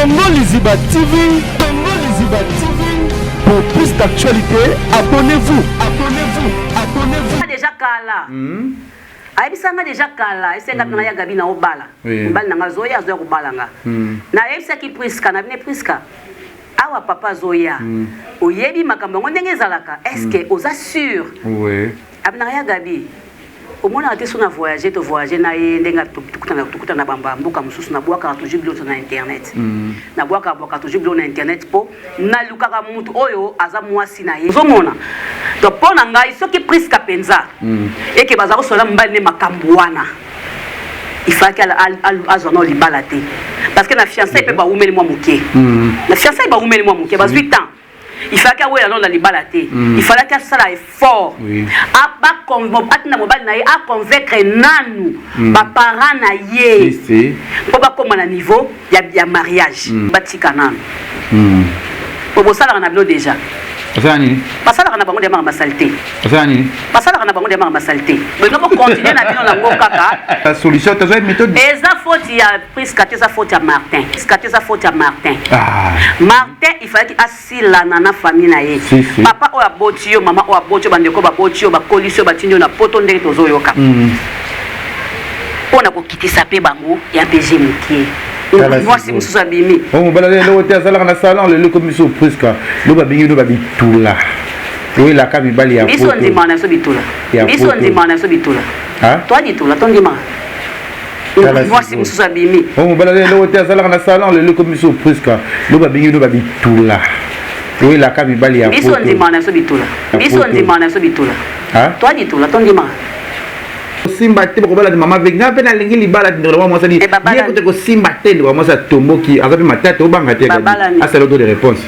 Congo Liziba TV, Congo Liziba TV. Pour plus d'actualités, abonnez-vous, abonnez-vous, abonnez-vous. Déjà kala. Ayebisa nga déjà kala, esenga nga ya Gabi na obala. Mobali na nga azoya, azoya kobala nga. Nayebisaki Priska, na bine Priska. Awa papa azoya. Oyebi makambo yango ndenge ezalaka. Est-ce que oza sûr? Oui. Abinaka ya Gabi. Omonaka te so na voyage, to voyage na ye ndenge tokutana bamba mboka mosusu, nabwakaka toujours biloko na internet. Nabwakaka bwaka toujours biloko na internet mpo nalukaka mutu oyo aza mwasi na ye. Ozomona. Donc mpo na ngai soki Priska mpenza eke baza kosola mobali ne makambo wana, il fallait qu'elle azwa na libala te. Parce que na fiançailles mpe bawumeli mwa moke. Na fiançailles bawumeli mwa moke, bazwi temps. Il fallait qu'awela no na libala te. Il fallait qu'asala effort. Atinda mobali na ye aconvaincre nanu baparent na ye mpo bakóma na niveau ya mariage. Batika nanu. Po bosalaka na bino déjà. Asala nini? Basalaka na bango nde yamaka basali te. Asala nini? Basalaka na bango nde yamaka basali te. Bolingo bocontinue na bino nango kaka. La solution tozwa méthode. Eza faute ya Priska te, eza faute ya Martin. Priska te, eza faute ya Martin. Martin, il fallait asilana na famille na ye. Si, si. Papa oyo aboti yo, mama oyo aboti yo, bandeko baboti yo, bakolisi yo, batindi yo na poto ndenge tozoyoka. Mpona kokitisa mpe bango ya PG mokie. Mwasi mosusu abimi. Oh, mobali aza eloko te, azalaka na salon lelo ekomi biso Priska. Lo babengi bino babitula. Oyelaka mibali ya biso ndima na biso bitula. Biso ndima na biso bitula. Toi ditula, to ndima. Mwasi mosusu abimi. Oh, mobali aza eloko te, azalaka na salon lelo ekomi biso Priska. Lo babengi bino babitula. Oyelaka mibali ya biso ndima na biso bitula. Biso ndima na biso bitula. Toi ditula, to ndima. Kosimba te, bakobala te mama veki. Nga mpe nalingi libala te, ndeko mwasi ani. Ye kote kosimba te, ndeko mwasi atomboki, aza mpe matata, obanga te. Asala auto de réponse.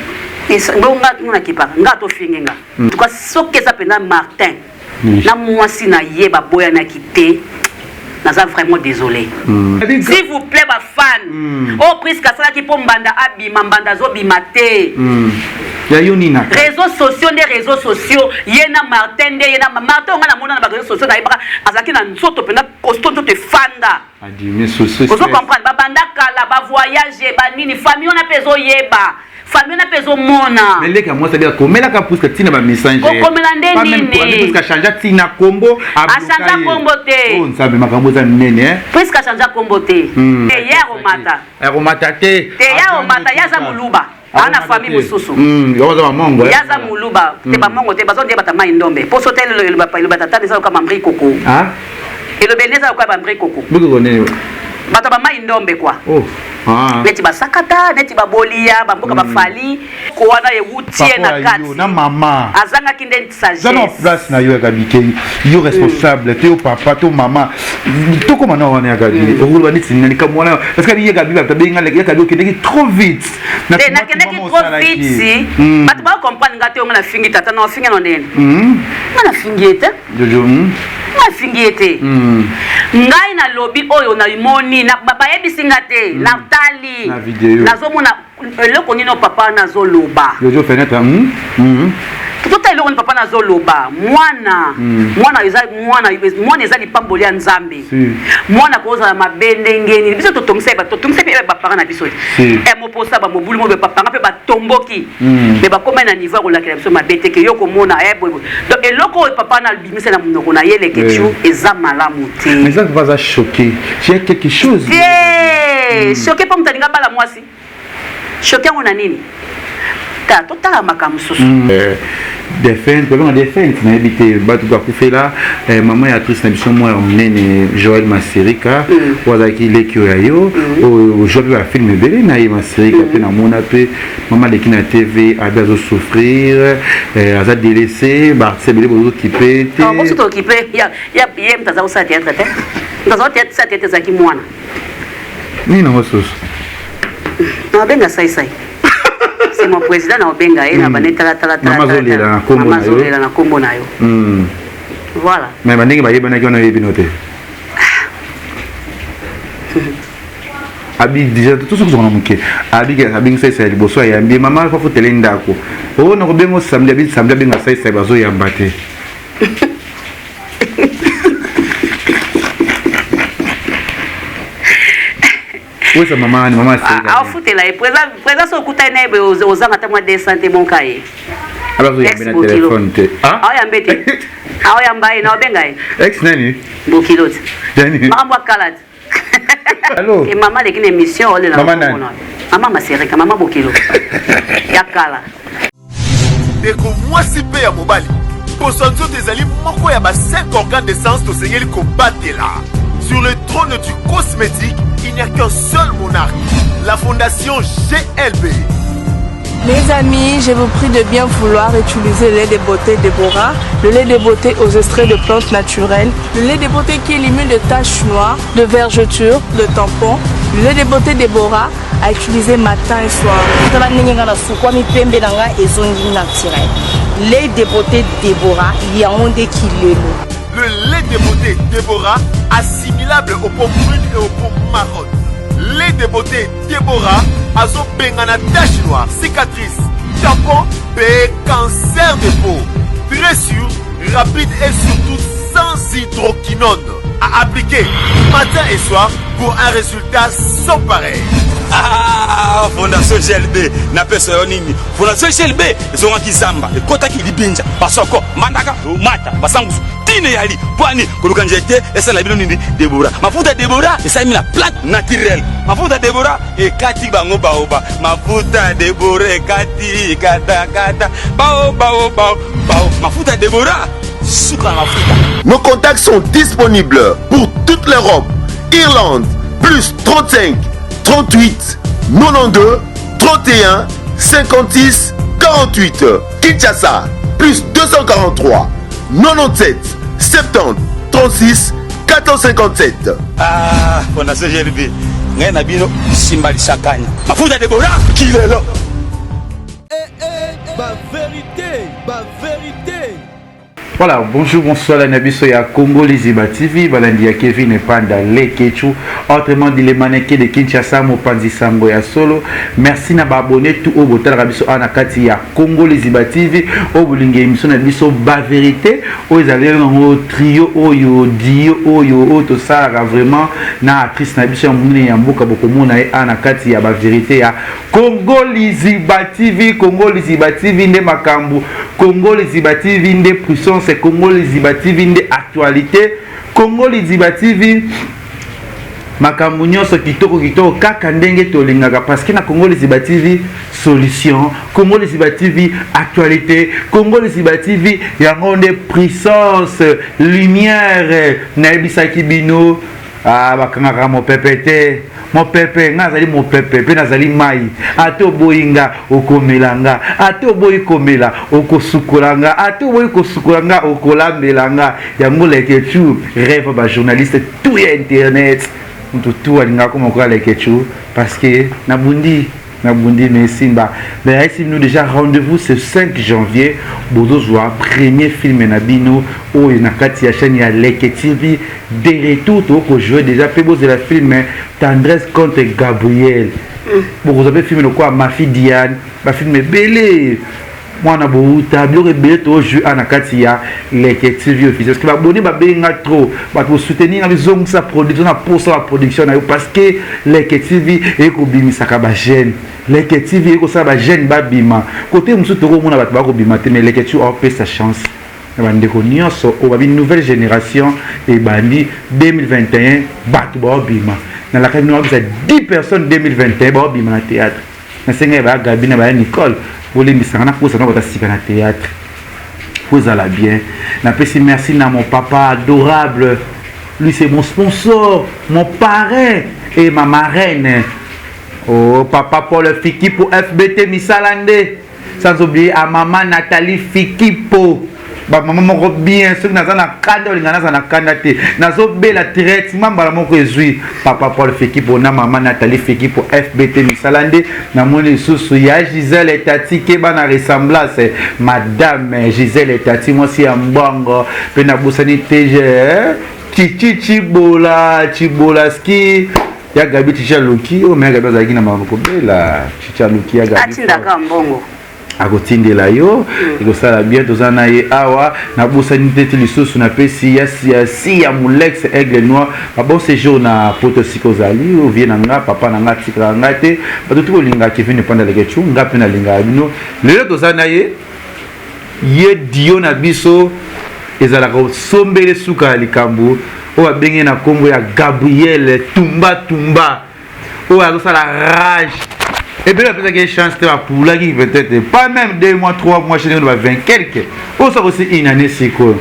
Ngo nga tuna kipaka, nga to fingi nga. En tout cas soki eza mpenza Martin na mwasi na ye baboyanaki te, naza vraiment désolé. S'il vous plaît ba fan. Oh Priska asalaki mpo mbanda abima, mbanda azobima te. Ya yo nina. Réseaux sociaux nde réseaux sociaux, ye na Martin nde ye na Martin nga namona na ba réseaux sociaux nayebaka azalaki na nzoto mpenza costaud, nzoto efanda. Ozo comprendre, babanda kala ba voyage ba nini, famille wana mpe ezoyeba, famille wana mpe ezomona. Mais leka mwasi abika komelaka Priska ntina ba message. Kokomela nde nini? Priska changea ntina kombo. Achangea kombo te. Oh Nzambe, makambo eza minene eh. Priska changea kombo te. Ye aromata. Aromata te. Te ye aromata, ye aza moluba. Ana famille mosusu. Yo aza bamongo. Ye aza moluba, te bamongo te, bazo nde bata mai ndombe. Poso te eloba eloba tata eza lokola bambri koko. Ah? Elobeli eza lokola bambri koko. Bikoko nini? Bato ba mai ndombe quoi. Oh. Ah. Neti basakata, neti babolia, bamboka bafali, ko wana ewuti ye na kati. Na mama. Azangaki nde sagesse. Zana place na yo ya Gabi ke yo responsable, te yo papa, to mama. Tokoma na wana ya Gabi. Okoloba neti nini likambo wana parce que ye Gabi bato abenga ya Gabi okendeki trop vite. Te nakendeki trop vite. Bato ba comprendre nga te nga nafingi tata na ofingi na ndeni. Nga nafingi ye te. Jojo. Nga nafingi ye te. Ngai nalobi oyo namoni na bayebisi nga te, natali. Na video. Nazomona eloko nini papa nazoloba. Jojo fenêtre. Tota eloko nini papa nazoloba. Mwana, mwana eza mwana, mwana eza lipamboli ya Nzambe. Mwana kozala mabe ndenge nini? Biso totongisa ba totongisa pe ba parents na biso. E moposa ba mobulu mo ba parents pe ba tomboki. Mais bakoma na niveau ya kolakela biso mabe te ke yo komona eh boye. Donc eloko oyo papa na bimisa na monoko na ye lekechu eza malamu te. Mais ça va choquer. J'ai quelque chose. Te, choquer pa mutalinga bala mwasi. Choquer ngo na nini? Ta totala makambo mosusu. Défunte, babenga défunte nayebi te bato bakufela mama ya actrice na biso mwa ya monene Joël Masirika oyo azalaki leki oyo ya yo oyo ozwa mpe bafilme ebele na ye Masirika mpe namona mpe mama aleki na TV abi azosouffrir, aza délaissé, baartiste ebele bozokipe te. Boso tokipe ye moto aza kosala théâtre te, moto aza kosala théâtre ezalaki mwana nini nango susu nabenga saisai. C'est mon président na obenga ye na bane tala tala tala. Mama zolela na kombo na yo. Mama zolela na kombo na yo. Voilà. Mais bandenge bayebanaki wana oyebi no te. Abi déjà tout ce que na moke. Abi abengi saisai liboso ayambi mama fa futele ndako. Oh na kobengo samedi abi samedi abenga saisai bazo yamba te. Oyesa mama wani, mama Masirika. Aofutela ye président so okutani na ye boye, ozanga ata mwa 200 te, bonka ye. Abazoyambe na telefone te. Aoyambe te, aoyamba ye na obenga ye. Ex nani? Bokilo te, makambo akala te. Allo. E mama aleki na émission, olela. Mama nani? Mama Masereka, mama bokilo ya kala. Ndeko mwasi mpe ya mobali, poso ya nzoto ezali moko ya ba 5 organes de sens tosengeli kobatela. Sur le trône du cosmétique, il n'y a qu'un seul monarque, la fondation GLB. Les amis, je vous prie de bien vouloir utiliser le lait de beauté Déborah, le lait de beauté aux extraits de plantes naturelles, le lait de beauté qui élimine de taches noires, de vergetures, de tampons, le lait de beauté Déborah à utiliser matin et soir. Tala ndenge nga nasukwami, pembe na nga ezongi naturel. Lait de beauté Déborah, yango nde kilelo. Le lait de beauté Déborah, assimilable aux peaux brunes et aux peaux marronnes. Lait de beauté Déborah azobengana tache noire, cicatrice, tampon mpe cancer de peau. Très sûr, rapide et surtout sans hydroquinone. À appliquer matin et soir pour un résultat sans pareil. Ah, fondation GLB, napesa yo nini? Fondation GLB ezongaki zamba, ekɔtaki libinja, basoko, mbandaka, mata, basangusu, tine yali pwani koluka nzete esala bino nini? Debora, mafuta Debora esalemi na plante naturelle. Mafuta Debora ekati bango baoba. Mafuta Debora ekati katakata bao bao bao bao. Mafuta Debora, suka na mafuta. Nos contacts sont disponibles pour toute l'Europe. Irlande, plus 35 38 92 31 56 48. Kinshasa, plus 243 97 70 36 457. Ah, fondation GLB, ngai na bino simba lisakanya. Mafuta Debora, kilelo. Ba vérité, ba vérité. Voilà, bonjour, bonsoir, na biso ya Congo Liziba TV, balandi ya Kevin Panda Lekechu, autrement dit les mannequins de Kinshasa, mopanzi sango ya solo. Merci na ba abonné tout au botalaka biso ana kati ya Congo Liziba TV, o bolingi émission na biso ba vérité, o ezali nango trio oyo, dio oyo, oyo tosalaka vraiment na actrice na biso ya monene ya mboka, bokomona ye ana kati ya ba vérité ya Congo Liziba TV. Congo Liziba TV nde makambo, Congo Liziba TV nde puissance, Congo Liziba TV nde actualité, Congo Liziba TV makambo nyonso kitoko kitoko kaka ndenge tolingaka, parce que na Congo Liziba TV solution, Congo Liziba TV actualité, Congo Liziba TV yango nde puissance, lumière. Nayebisaki bino, ah, bakangaka mopepe te. Mopepe, nga azali mopepe mpe nazali mai. Ata oboyi nga, okomela nga. Ata oboyi komela, okosukola nga. Ata oboyi kosukola nga, okolambela nga. Yango Lekechu, rêve bajournaliste tout ya internet, moto tu alingaka koma koya Lekechu, parce que nabundi, nabundi mais esimba. Mais ayesi bino déjà rendez-vous ce 5 janvier, bozozwa premier film na bino oyo na kati ya chaîne ya Leke TV, de retour. Tokojouer déjà mpe bozela film Tendresse contre Gabriel, bokozwa mpe film lokola Mafi Diane, bafilm ebele, mwana bouta, biloko ebele tojouer a na kati ya Leke TV officiel, parce que baboni babenga trop bato bosoutenir nga, bizongisa production na posa baproduction na yo, parce que Leke TV ekobimisaka bajeune, Leke TV ekosala bajeune babima. Kote mosusu tokomona bato bakobima te, mais Leke TV aopesa chance na bandeko nyonso oyo babi nouvelle génération ebandi 2021. Bato baobima, nalaka bino babisa 10 personnes 2021 baobima na théâtre. Nasengai baya Gabi na baya Nicole, bolimbisanga, nakosa na bato sika na théâtre po ezala bien. Napesi merci na mon papa adorable, lui c'est mon sponsor, mon parrain et ma marraine, oh papa Paul Fikipo, FBT misala nde, sans oublier à maman Nathalie Fikipo, bamama moko bien. Soki naza na kanda, olinga naza na kanda te, nazobela, traitement mbala moko ezwi. Papa Paul Fekipo na mama Nathalie Fekipo, FBT misala nde. Namoni lisusu ya Gisele Etati, keba na ressemblance, madame Gisele Etati, mwasi ya mbongo. Mpe nabosani te Chichi Chibola Chibolaski, ya Gabi Chichi aluki oyo, me ya Gabi azalaki na makambo kobela. Chichi aluki ya Gabi. Atindaka mbongo. Akotindela yo, ekosala bien. Toza na ye awa, nabosani te ti lisusu napesi ya ya si ya Molex Aigle Noir ba bon séjour na poto. Sika ozali ovie na nga, papa na nga atikaka nga te. Bato ti kolingaka Kevin Epanda Lekechu, nga mpe nalingaka bino. Lelo toza na ye, ye dio na biso ezalaka osombele suka ya likambo oyo abenge na nkombo ya Gabriel Tumba Tumba, oyo azosala rage. Ebele bapesaki ye chance te, bapulaki peut-être pas même 2 mois, 3 mois, chez ba 20 quelque oyo soki osi une année. Sikoyo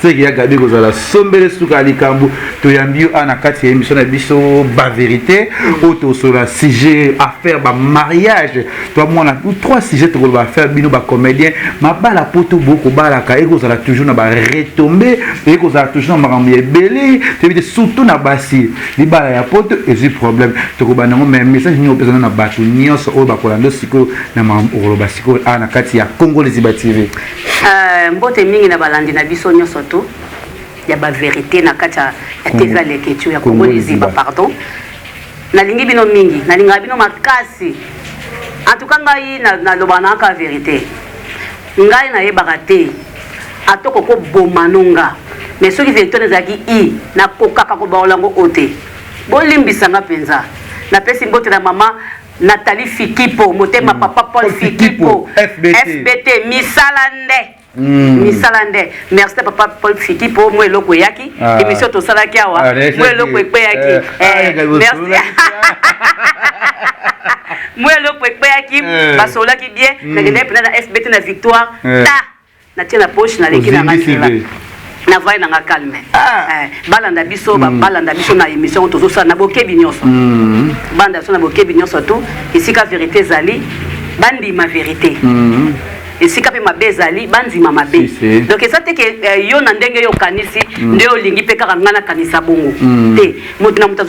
seki ya Gabi kozala sombele suka ya likambo. Toyambi yo awa na kati ya émission na biso Bavérité, oyo tosola sujet affaire bamariage. Twamwana trois sujet tokoloba affaire bino bacomédien, mabala poto bokobalaka, ekozala toujours na baretombées, ekozala toujours na makambo ya ebele. Toyebi te, surtout na basi, libala ya poto ezwi problème. Tokobanda yango, mais message nini opesana na bato nyonso oyo bakolanda sikoyo na makambo okoloba sikoyo awa na kati ya Congo Liziba TV? Mbote mingi na balandi na biso nyonso to ya Bavérité na kati ya TV Aleketu ya Congo Liziba. Pardon, nalingi bino mingi, nalingaka bino makasi. En tout cas, ngai nalobaka na kaka vérité. Ngai nayebaka te atoko koboma no nga, mais soki vérité wana ezalaki i nakokaka kobaola yango o te. Bolimbisanga mpenza. Napesi mbote na mama Nathalie Fikipo motema, papa Paul Fikipo. FBT. FBT, misala nde misala nde. Merci na papa Paul Fikipo. Mo eloko eyaki émission tosalaki awa, mo eloko ekweyaki. Merci, mo eloko ekweyaki, basololaki bien. Nakendaki mpena na FBT na Victoire, ta natie na poche, naleki na nga nzela, navai nanga calme. Balanda biso, balanda biso na émission tozosala na bokebi nyonso. Balanda biso na bokebi nyonso tu. Esika vérité ezali, bandima vérité. Esika mpe mabe ezali, bandima mabe. Donc eza te ke yo na ndenge yo okanisi nde olingi mpe kaka ngai nakanisa bongo te. Moto na moto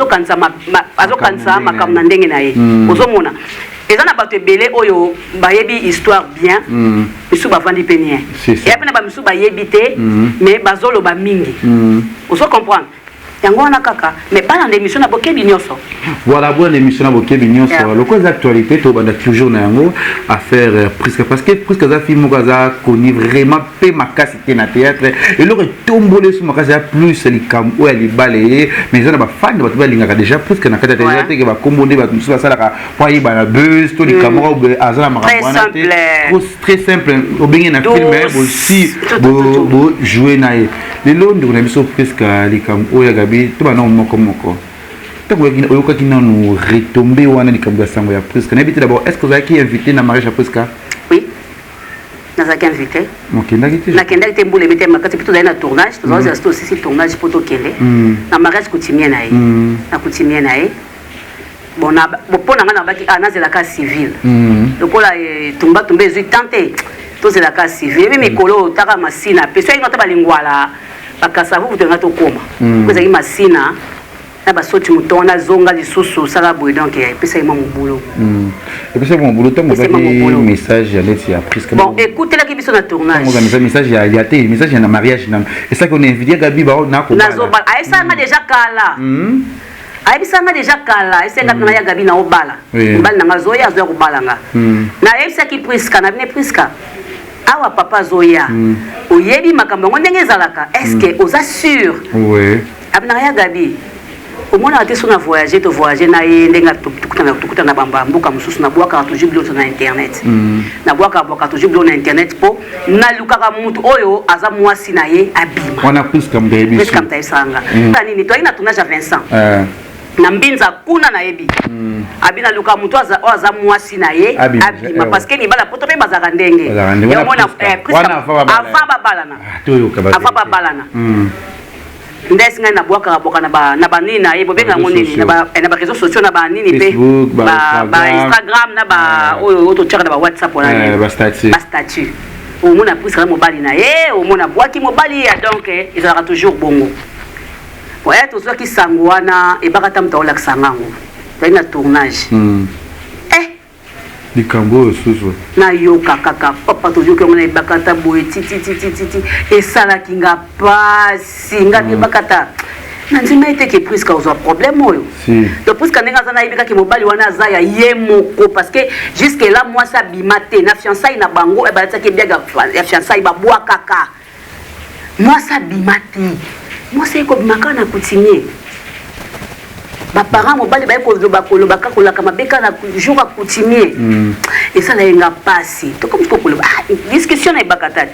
azokanisa makambo na ndenge na ye. Ozomona eza na bato ebele oyo bayebi histoire bien, misusu bavandi mpe nie, eya mpe na bamisusu bayebi te, mais bazoloba mingi. Ozo comprendre yango wana kaka, mais balanda émission na bokebi nyonso. Voilà, bona émission na bokebi nyonso. Lokola eza actualité, tobanda toujours na yango affaire Priska, parce que Priska aza fille moko aza connu vraiment mpe makasi te na théâtre. Eloko etomboli so makasi ya plus likambo oyo ya libala ye, mais eza na bafani, bato balingaka déjà Priska na kati ya théâtre te, ke bakombo nde bato mosusu basalaka po ayeba na buzz to likambo moko aza na makambo wana te. Très simple, obenge na film bosi bojoue na ye. Lelo ndeko na biso Priska, likambo oyo ya Gabi, to bana moko moko, ntango oyokaki nanu retombées wana, likambo ya sango ya Priska, nayebi te d'abord, est ce que ozalaki invité na mariage ya Priska? Oui, nazalaki invité. Okendaki te? Nakendaki te, mbula ebete makasi mpe tozali na tournage. Tozalaki tosisi tournage mpo tokende na mariage coutumier na ye, na coutumier na ye. Bon, mpo na ngai nabaki, ah, nazelaka civil lokola tumbatumba ezwi tan te, tozelaka civil. Ebi mikolo oyo taka masina mpe soki ata balingwala bakasavu toyenga tokóma po ezalaki masina na basoti moto wana azonga lisusu osala boye, donc epesaki mwa mobulu. Epesaki mwa mobulu ntango ozaki message ya neti ya Priska? Bon, ekutelaki biso na tournage. Message ya te, message ya na mariage na esaki on invité Gabi bao na Nazobala, ayebisaka déjà kala, ayebisanga déjà kala, esenga mpe ya Gabi na obala mobali nanga azoya, azoya kobala nga. Nayebisaki Priska na bine: "Priska, awa papa azoya, oyebi makambo yango ndenge ezalaka, est ce que oza sûr?" Abinaka: "Ya Gabi, omonaka te so na voyage, to voyage na ye ndenge tokutana na bamboka mosusu, nabwakaka toujours biloko na internet, nabwakaka bwaka toujours biloko na internet mpo nalukaka mutu oyo aza mwasi na ye abima." Wana Priska moto ayebi? Priska moto ayebisaka nga nini, toyaki na tournage ya Vincent na Mbinza kuna. Nayebi abi naluka moto oyo aza mwasi na ye abima, parce que mibala poto mpe bazalaka ndenge avant babalana, avant babalana nde esi ngai nabwakaka bwaka na banini na ye, bobenga yango nini, na baréseaux sociaux, na banini mpe ba Instagram, na oyo totiaka na bawhatsapp wana, bastatut. Omona Priska na mobali na ye, omona bwaki mobali ya, donc ezalaka toujours bongo. Oya tozwaki sango wana, ebaka ta moto aolakisa ngango, toyaki na tournage. Likambo oyo susu. Nayoka kaka papa, toyoki yango na ebaka ta boye tititititi, esalaki nga pasi. Nga ebaka ta Nandima ye te ke Priska ozwa problème oyo. Si. Donc Priska ndenge aza nayebi kaka mobali wana aza ya ye moko parce que jusque là mwasi abima te na fiançailles na bango eh, balatisaki biaga ya fiançailles babwakaka. Mwasi abima te. Mwasi aye kobima kaka na coutumier. Ba parents mobali baye koloba koloba kaka kolaka mabe kaka na jour ya coutumier. Esala ye nga pasi. Tokomi sikoyo koloba ah, discussion na ebakata te.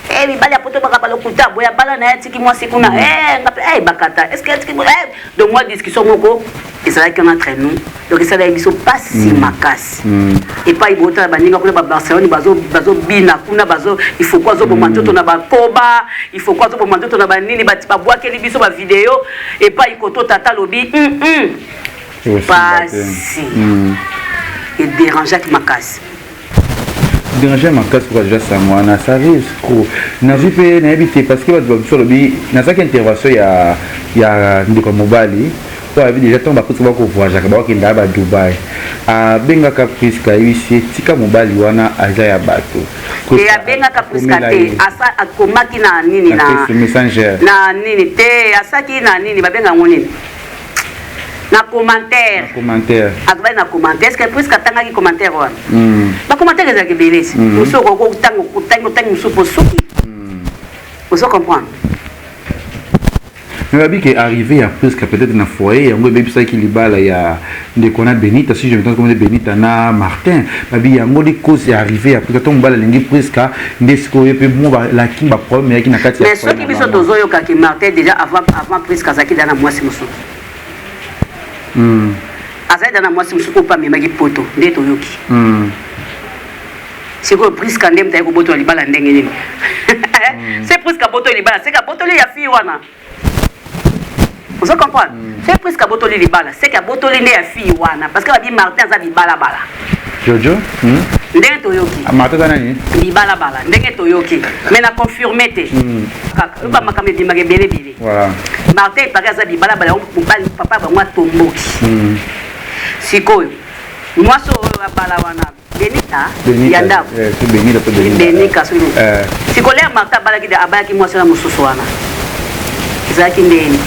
Eh, mibali ya poto baka balokuta boye abala na ye atiki mwasi kuna mm. eh, nga pe eh, bakata est ce que atiki eh. Donc mwa discussion moko ezalaki wana entre nous, donc esalaki biso pasi makasi. Epai botala baninga kuna ba Barcelone bazobina kuna, bazo ifoko azoboma nzoto na bakoba, ifoko azoboma nzoto na banini, babwakeli biso bavideo epai koto tata alobi pasi ederangeaki makasi. Déranger makasi pour déjà sango wana, ça arrive trop. Nazwi mpe nayebi te parce que bato babiso alobi nazalaki intervention ya ndeko ya mobali oyo ayebi déjà ntango bakuti bakovoyageaka, bakokendaka ba Dubai, abengaka Priska, ayebisi ye tika mobali wana aza ya bato. Te, abengaka Priska te, akomaki na nini, na Messenger. Na nini te, asaki na nini, babenga yango nini, na commentaire. Commentaire. Azobali na commentaire. Est ce que Priska atangaki commentaire wana? Bacommentaire ezalaka ebele ti mosu okoki otanga, otangi, otangi mosusu po soki ozo comprendre. Mais babi ke arrivé ya Priska peut-être na foyer yango ebebisaki libala ya ndeko na Benita, si je me trompe comme Benita na Martin. Babi yango nde cause ya arrivé ya Priska to mobali alingi Priska nde sikoyo mpe mo balaki baproblème eyaki na kati ya Mais foyer soki na biso bango. Tozoyokaki Martin déjà avant Priska azalaki da na mwasi mosusu. Azali da na mwasi mosusu oyo mpe amemaki poto nde toyoki. Sikoyo Priska nde moto aye kobotola libala ndenge nini? Se Priska abotoli libala, seke abotoli ya fille wana, ozo comprendre? Se Priska abotoli libala, seke abotoli nde ya fille wana, parce que babi Martin aza bibalabala. Jojo? Ndenge toyoki. Ah, Martin aza nani? Bibalabala, ndenge toyoki, mais na confirme te kaka oyo bamakambo ebimaka ebele ebele. Martin epaki aza bibalabala, yango mobali papa bango atomboki. Sikoyo mwasi oyo abala wana, Benita. Benita. Ya ndako. Eh, so Benita to Benita. Benika soki. Eh. Sikoyo ya Martin abalaki mwasi wana mosusu wana ezalaki ndeni.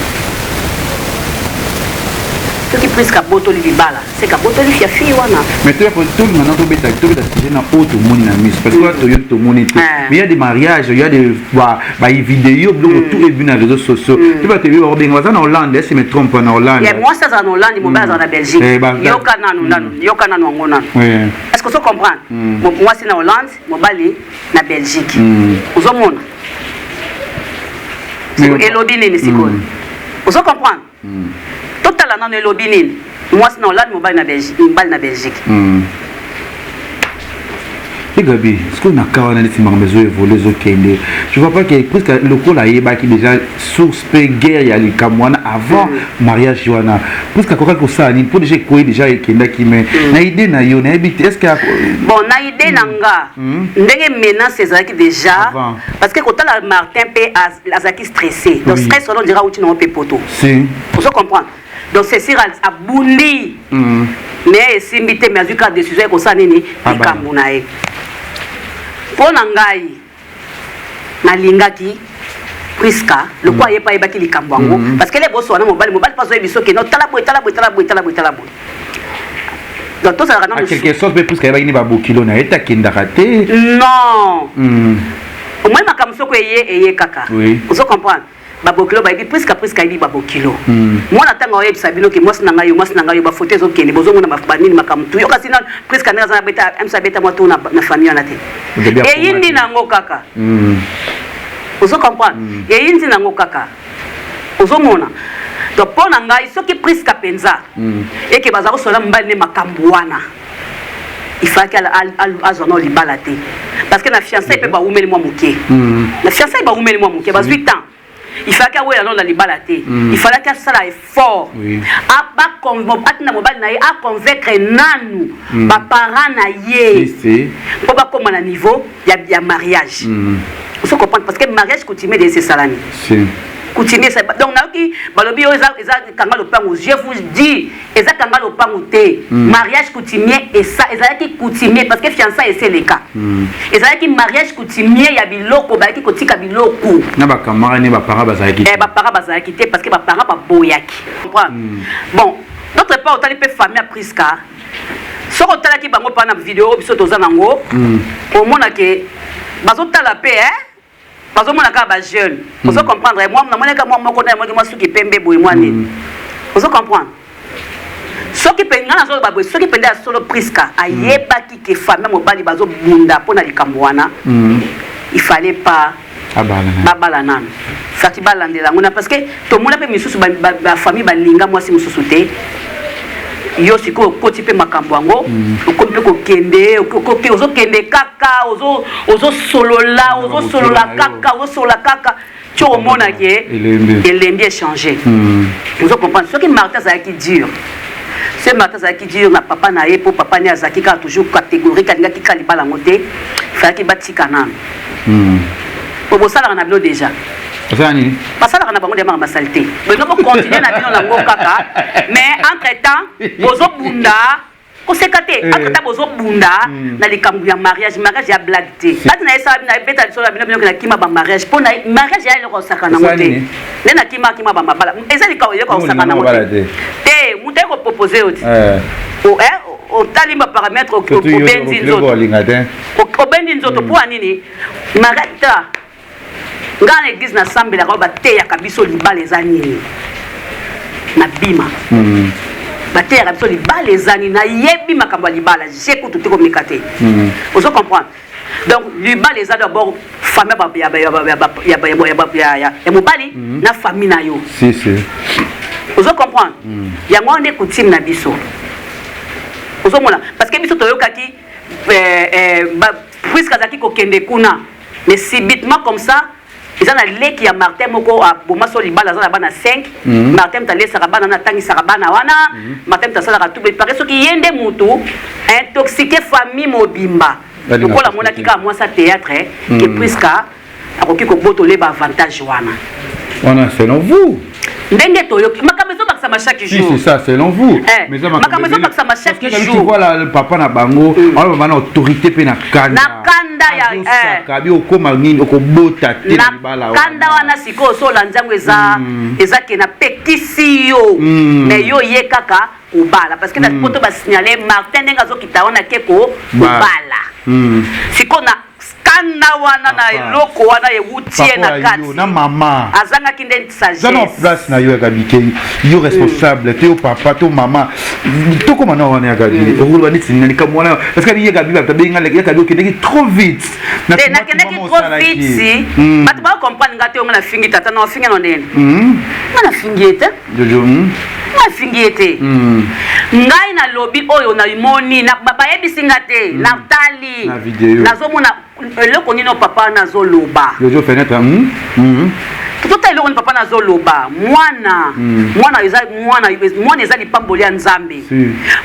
Soki Priska abotoli libala, seke abotoli ya fille wana. Mais toi, tout maintenant, tobeta sujet na oyo tomoni na miso, parce que wana toyoki, tomoni te. Ah. Mais il y a des mariages, il y a des ba vidéo, biloko tout ebi na réseaux sociaux te. Bato ebi bakobenga baza na Hollande, est-ce me trompe, na Hollande. Ya mwasi azala na Hollande, mobali azala na Belgique. Eh, Yoka nanu nanu, yoka nanu yango nanu. Ouais. Est ce que ozo comprendre? Mwasi na Hollande, mobali na Belgique. Ozomona? Elobi nini sikoyo? Ozo comprendre? Totala nano elobi nini. Mwasi na Hollande, mobali na Belgique, mobali na Belgique. E Gabi, sikoyo na ka wana neti makambo ezoévolue, ezokende, je vois pas que presque lokola ayebaki déjà source mpe guerre ya likambo wana avant mariage wana, presque akokaki kosala nini mpo déjà ekoyi, déjà ekendaki? Mais na idée na yo, nayebi te, est ce que Bon, na idée na nga, ndenge menace ezalaki déjà Avant. Parce que kotala Martin mpe azalaki stressé, donc stress wana ondira auti nango mpe poto. Si. Ozo comprendre? Donc c'est sûr abundi, mais esimbi te, mais azwi kaka décision ya kosala nini? Abala. Likambo na ye. Mpo na ngai, nalingaki Priska lokwa ye mpe ayebaki likambo yango, parce que le boso wana mobali mpe azoyebi soki no tala boye, tala boye, tala boye, tala boye, tala boye. Donc tozalaka En nano. quelque sorte mpe puisque ayebaki nde babokilo na ye te, akendaka te. Non, omoi makambo soko eye kaka. Ozo comprendre? Babokilo bayebi Priska, Priska ayebi babokilo. Mwana ntango aoyebisa bino ke mwasi na ngai yo, mwasi na ngai yo, bafoto ezokende, bozomona banini, makambo tu yoka. Sina Priska ndenge aza na beta mso, abeta mwa tour na famille wana te. Gabi akoma Eyindi te. nango kaka. Ozo comprendre? Eyindi nango kaka, ozomona? Donc mpo na ngai, soki Priska mpenza eke baza kosola mobali nde makambo wana, il fallait azwa nao libala te, parce que na fiançailles mpe bawumeli mwa moke. Na fiançailles bawumeli mwa moke, bazwi temps. Il fallait awela nao na libala te. Il fallait asala effort, atinda mobali na ye aconvaincre nanu baparent na ye Si, si. mpo bakóma na niveau ya mariage. Ozo comprendre? Parce que mariage coutumier de esalami. Si. Coutumier, donc nayoki balobi oyo eza kanga lopango. Je vous dis, eza kanga lopango te. Mariage coutumier ezalaki coutumier parce que fiançailles eseleka. Ezalaki mariage coutumier ya biloko, bayaki kotika biloko. Na bacamarade ne, baparent bazalaki? Eh, baparent bazalaki te parce que baparent baboyaki. Comprendre? Bon, d'autre part, otali mpe famille ya Priska, soki otalaki bango mpa na video oyo biso toza nango, omona ke bazotala mpe, bazomona kaka bajeune. Ozo comprendre? Mwa namonaka mwa moko na yamonaki mwa suki pembe boye, mwa nini, ozo comprendre? Soki mpe ngai nazoloba boye, soki mpenza ya solo Priska ayebaki ke famille mobali bazobunda mpo na likambo wana, il fallait pas babala nano. Faki balandela yango na, parce que tomona mpe misusu bafamille balinga mwasi mosusu te. Yo sikoyo okoti mpe makambo yango, okomi mpe kokende, ozokende kaka, ozosolola, ozosolola kaka, ozosolola kaka ti omona ke elembi, échange. Ozo comprendre? Soki Martin azalaki dur, soki Martin azalaki dur na papa na ye, mpo papa ne azalaki kaka toujours catégorique, alingaki kaka libala yango te, falaki batika nano, po bosalaka na bino déjà. Basalaka na bango nde makambo basali te, bolinga bocontinue na bino nango kaka. Mais entre temps bozobunda, koseka te, entre temps bozobunda na likambo ya mariage. Mariage ya blague te. Kati na yesala bino, ebeta lisolo ya bino, bino nakima bamariage, mpo na mariage ya eloko osaka nango te. Nde nakima kima bamabala, eza likambo eloko osaka nango te. Te, moto aye kopropose yo ti otali baparamètre, obendi nzoto, obendi nzoto. Mpo ya nini mariage ta? Ngai na église nasambelaka, oyo bateyaka biso libala eza nini, na bima bateyaka biso libala eza nini. Nayebi makambo ya libala, je kutu te komeka te. Ozo comprendre? Donc libala eza d'abord famille ya mobali na famille na yo. Ozo comprendre? Yango wana nde coutume na biso, ozomona? Parce que biso toyokaki, puisque azalaki kokende kuna, mais subitement comme ça, eza na leki ya Martin moko aboma so libala, aza na bana 5. Martin moto alesaka bana wana, atangisaka bana wana. Martin moto asalaka tout pare. Soki ye nde motu intoxiqué famille mobimba, lokola amonaki kaka mwasi ya théâtre ke Priska akoki kobotola baavantage wana. Wana selon vous. Ndenge toyoki, makambo ezobakisama chaque jour. Si, c'est ça, selon vous. Eh, makambo ezobakisama chaque jour. Tu vois la papa na bango, alors bana autorité pe na kanda. Na kanda ya kabi okoma nini, okobota te na libala. Kanda wana sikoyo, so olandi yango, eza ke napekisi yo, mais yo ye kaka kobala, parce que na poto basignale Martin ndenge azokita wana ke kobala. Sikoyo na kanda wana, na eloko wana ewuti ye na kati. Na mama. Azangaki nde sagesse. Na place na yo ya Gabi, ke yo responsable te, yo papa to mama, tokóma na wana ya Gabi, okoloba neti na likambo wana, parce que ye Gabi, bato abenga ya Gabi, okendeki trop vite. Te, nakendeki trop vite, bato bakocomprendre nga te. Onga nafingi tata na ofingi no ndeni, nga nafingi ye te, nga nafingi ye te. Ngai nalobi oyo namoni, bayebisi nga te, natali, nazomona eloko nini papa nazoloba. Totala eloko nini papa nazoloba. Mwana, mwana eza mwana, mwana eza lipamboli ya Nzambe.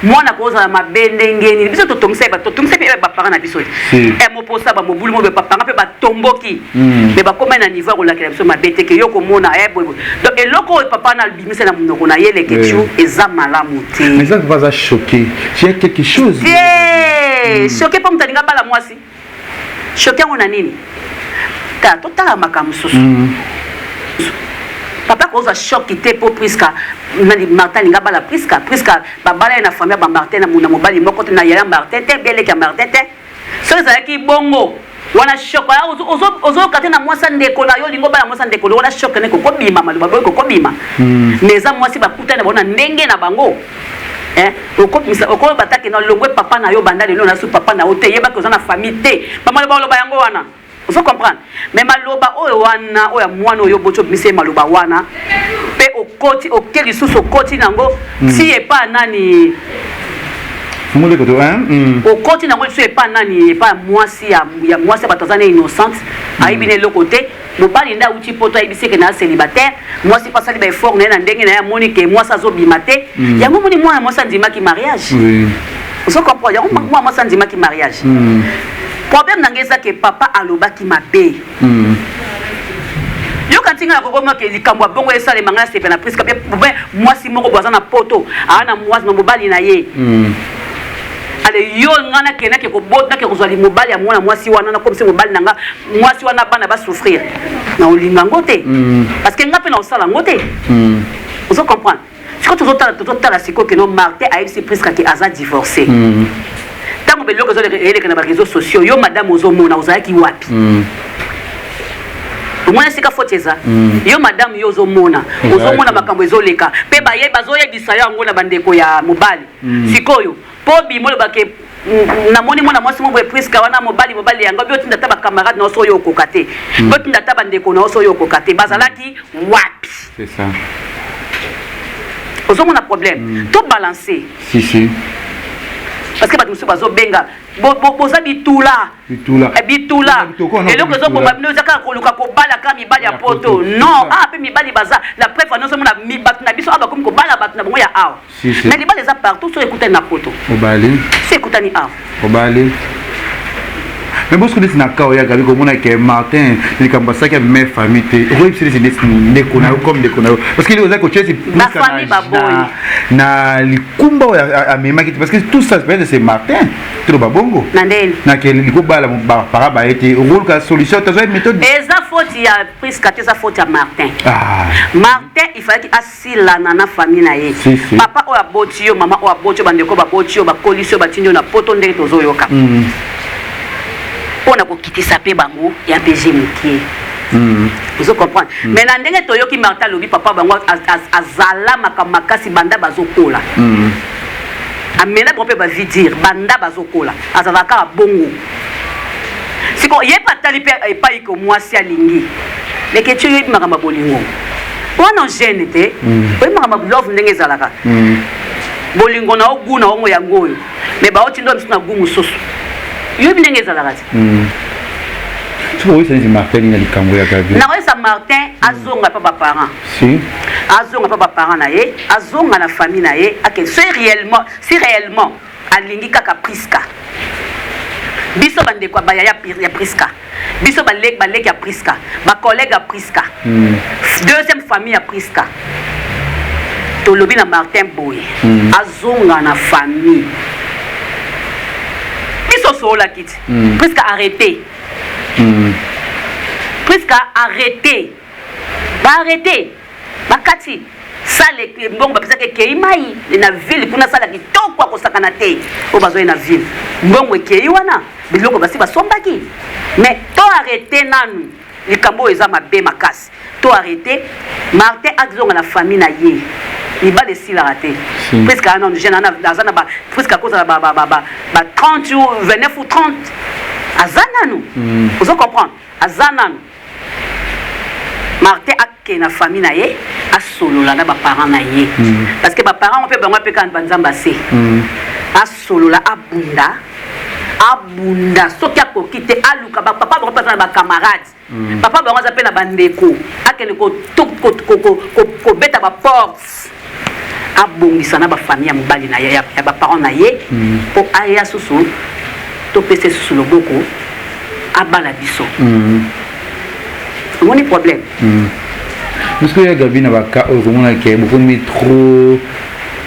Mwana kozala mabe ndenge nini? Biso totongisa, totongisa mpe baparent na biso te. Moposa bamobulu mo, bapapanga mpe batomboki, mais bakóma na niveau ya kolakela biso mabe te ke yo komona boye. Donc eloko oyo papa na abimisa na monoko na ye, leketu, eza malamu te. Mais ça va choquer, j'ai quelque chose. Te, choqué mpo moto alinga bala mwasi, choqué yango na nini? Ta totala makambo mosusu. Papa kozwa choc te mpo Priska, Martin alinga bala Priska. Priska babala ye na famille ya bamartin, na mobali moko te, na yaya Martin te, beleki ya Martin te. Soki ezalaki bongo wana, choc ozoyoka te na mwasi ya ndeko na yo, olingi obala mwasi ya ndeko wana, choc ne kokobima, maloba boye kokobima. Mais eza mwasi bakutani na bango na ndenge na bango, okoyeba take na longwe papa na yo, banda lelo nasu papa na yo te, yebaki oza na famille te. Bamaloba oloba yango wana, ozo comprendre? Mais maloba oyo wana, oyo ya mwana oyo oboti, obimisi ye maloba wana mpe okoti oke lisusu, okoti nango ti epa nani? Okoti nango lisusu epa nani? Epa ya mwasi, ya mwasi ya bato, aza na innocente, ayebi na eloko te. Mobali nde awuti poto, ayebisi eke na célibataire. Mwasi mpe asali baeffort na ye na ndenge na ye, amoni ke mwasi azobima te. Yango moni mwana mwasi andimaki mariage. Ozo comprendre? Yango mwana mwasi andimaki mariage. Problème na ngai eza ke papa alobaki mabe. Yoka. Okanisi nga nakokoma ke likambo ya bongo esalema nga nasepela na Prisca bien mwasi moko bo aza na poto aa na mwasi na mobali na ye. Ale yo nga nakende nake kobota nake kozwa mobali ya mwana mwasi wana nakomisi mobali na nga mwasi wana bana ba souffrir na olinga ngo te. Parce que nga mpe na osala ngo te. Ozo comprendre? Sikoyo tozotala tozotala sikoyo keno Martin ayebisi Prisca ke aza divorcé. Ntango biloko eleka na ba réseaux sociaux yo madame ozomona ozalaki wapi? Omona esika faute eza. Yo madame yo ozomona ozomona makambo ezoleka mpe baye bazoyebisa yo yango na bandeko ya mobali. Sikoyo mpo bimo olobake namoni mwana mwasi moko boye Prisca wana mobali mobali yango biotinda ata bacamarade na yo so oyo okoka te, biotinda ata bandeko na yo so oyo okoka te, bazalaki wapi? C'est ça. Ozomona problème. To balancer. Si si. Parce que bato mosusu bazobenga boza bitula. Bitula. Bitula. Eloko ezoboma bino eza kaka koluka kobala kaka mibali ya poto. Non, ah pe mibali baza la preuve wana ozomona bato na biso awa bakomi kobala bato na bango ya awa. Si si. Mais libala eza partout soki ekutani na poto. Obali. Soki ekutani awa. Obali. Mais bosiko neti na ka oyo Gabi komona ke Martin likambo asalaki abima famille te okoyebisa neti neti ndeko na yo comme ndeko na yo parce que oza kotia esi Ba famille baboyi. na likumba oyo amemaki te parce que tout ça peut-être c'est Martin toloba bongo Na ndeni. na ke likobala bapara baye te okoluka solution tozwa méthode. Eza faute ya Prisca te, eza faute ya Martin. Ah. Martin il fallait asilana na famille na ye. Si, si. Papa oyo aboti yo, mama oyo aboti yo, bandeko baboti yo, bakolisi yo, batindi yo na poto ndenge tozoyoka. Mpona kokitisa mpe bango ya PG mokie. Ozo comprendre? Mais na ndenge toyoki Martin alobi papa bango azala makambo makasi banda bazokola. Amela bango mpe ba vie dire banda bazokola. Azalaka kaka bongo. Siko ye mpe atali mpe epai ko mwasi alingi. Leke ti oyebi makambo ya bolingo. Wana jeune te. Oyebi makambo ya love ndenge ezalaka. Bolingo na yo gu na yo yango oyo. Mais baoti ndo misu na gu mosusu. Yoyebi ndenge ezalaka te. Soki oyebisa neti Martin nini na likambo ya Gabi. Nakoyebisa Martin azonga mpa baparent. Si. Azonga mpa baparent na ye, azonga na famille na ye, ake si réellement, si réellement alingi kaka Prisca. Biso bandeko ya bayaya ya Prisca, biso baleki baleki ya Prisca, ba collègue ya Prisca, deuxième famille ya Prisca. Tolobi na Martin boye, azonga na famille. Biso sololaki ti. Prisca arrêté. Prisca arrêté. Ba arrêté. Bakati sale mbongo bapesaki ekei mai na ville kuna sala kitoko akosakana te oyo bazwai na ville mbongo ekei wana biloko basi basombaki mais to arrêté nanu likambo oyo eza mabe makasi to arrêté Martin azonga na famille na ye mibale esilaka te. Presque aza nanu jeune aza na ba presque akozala ba ba ba ba ba 30 ou 29 ou 30 aza nanu. Ozo comprendre? Aza nanu. Martin ake na famille na ye asolola na baparent na ye. Parce que baparent mpe bango mpe kaka banzambe ase. Asolola abunda abunda soki akoki te aluka ba papa bango mpe aza na bacamarade. Papa bango aza mpe na bandeko akende kobeta baporte abongisa na bafamille ya mobali na ye ya baparent na ye mpo aya susu topesa susu loboko abala biso. Omoni problème. Parce que ya Gabi na baka oyo komona ke bokomi trop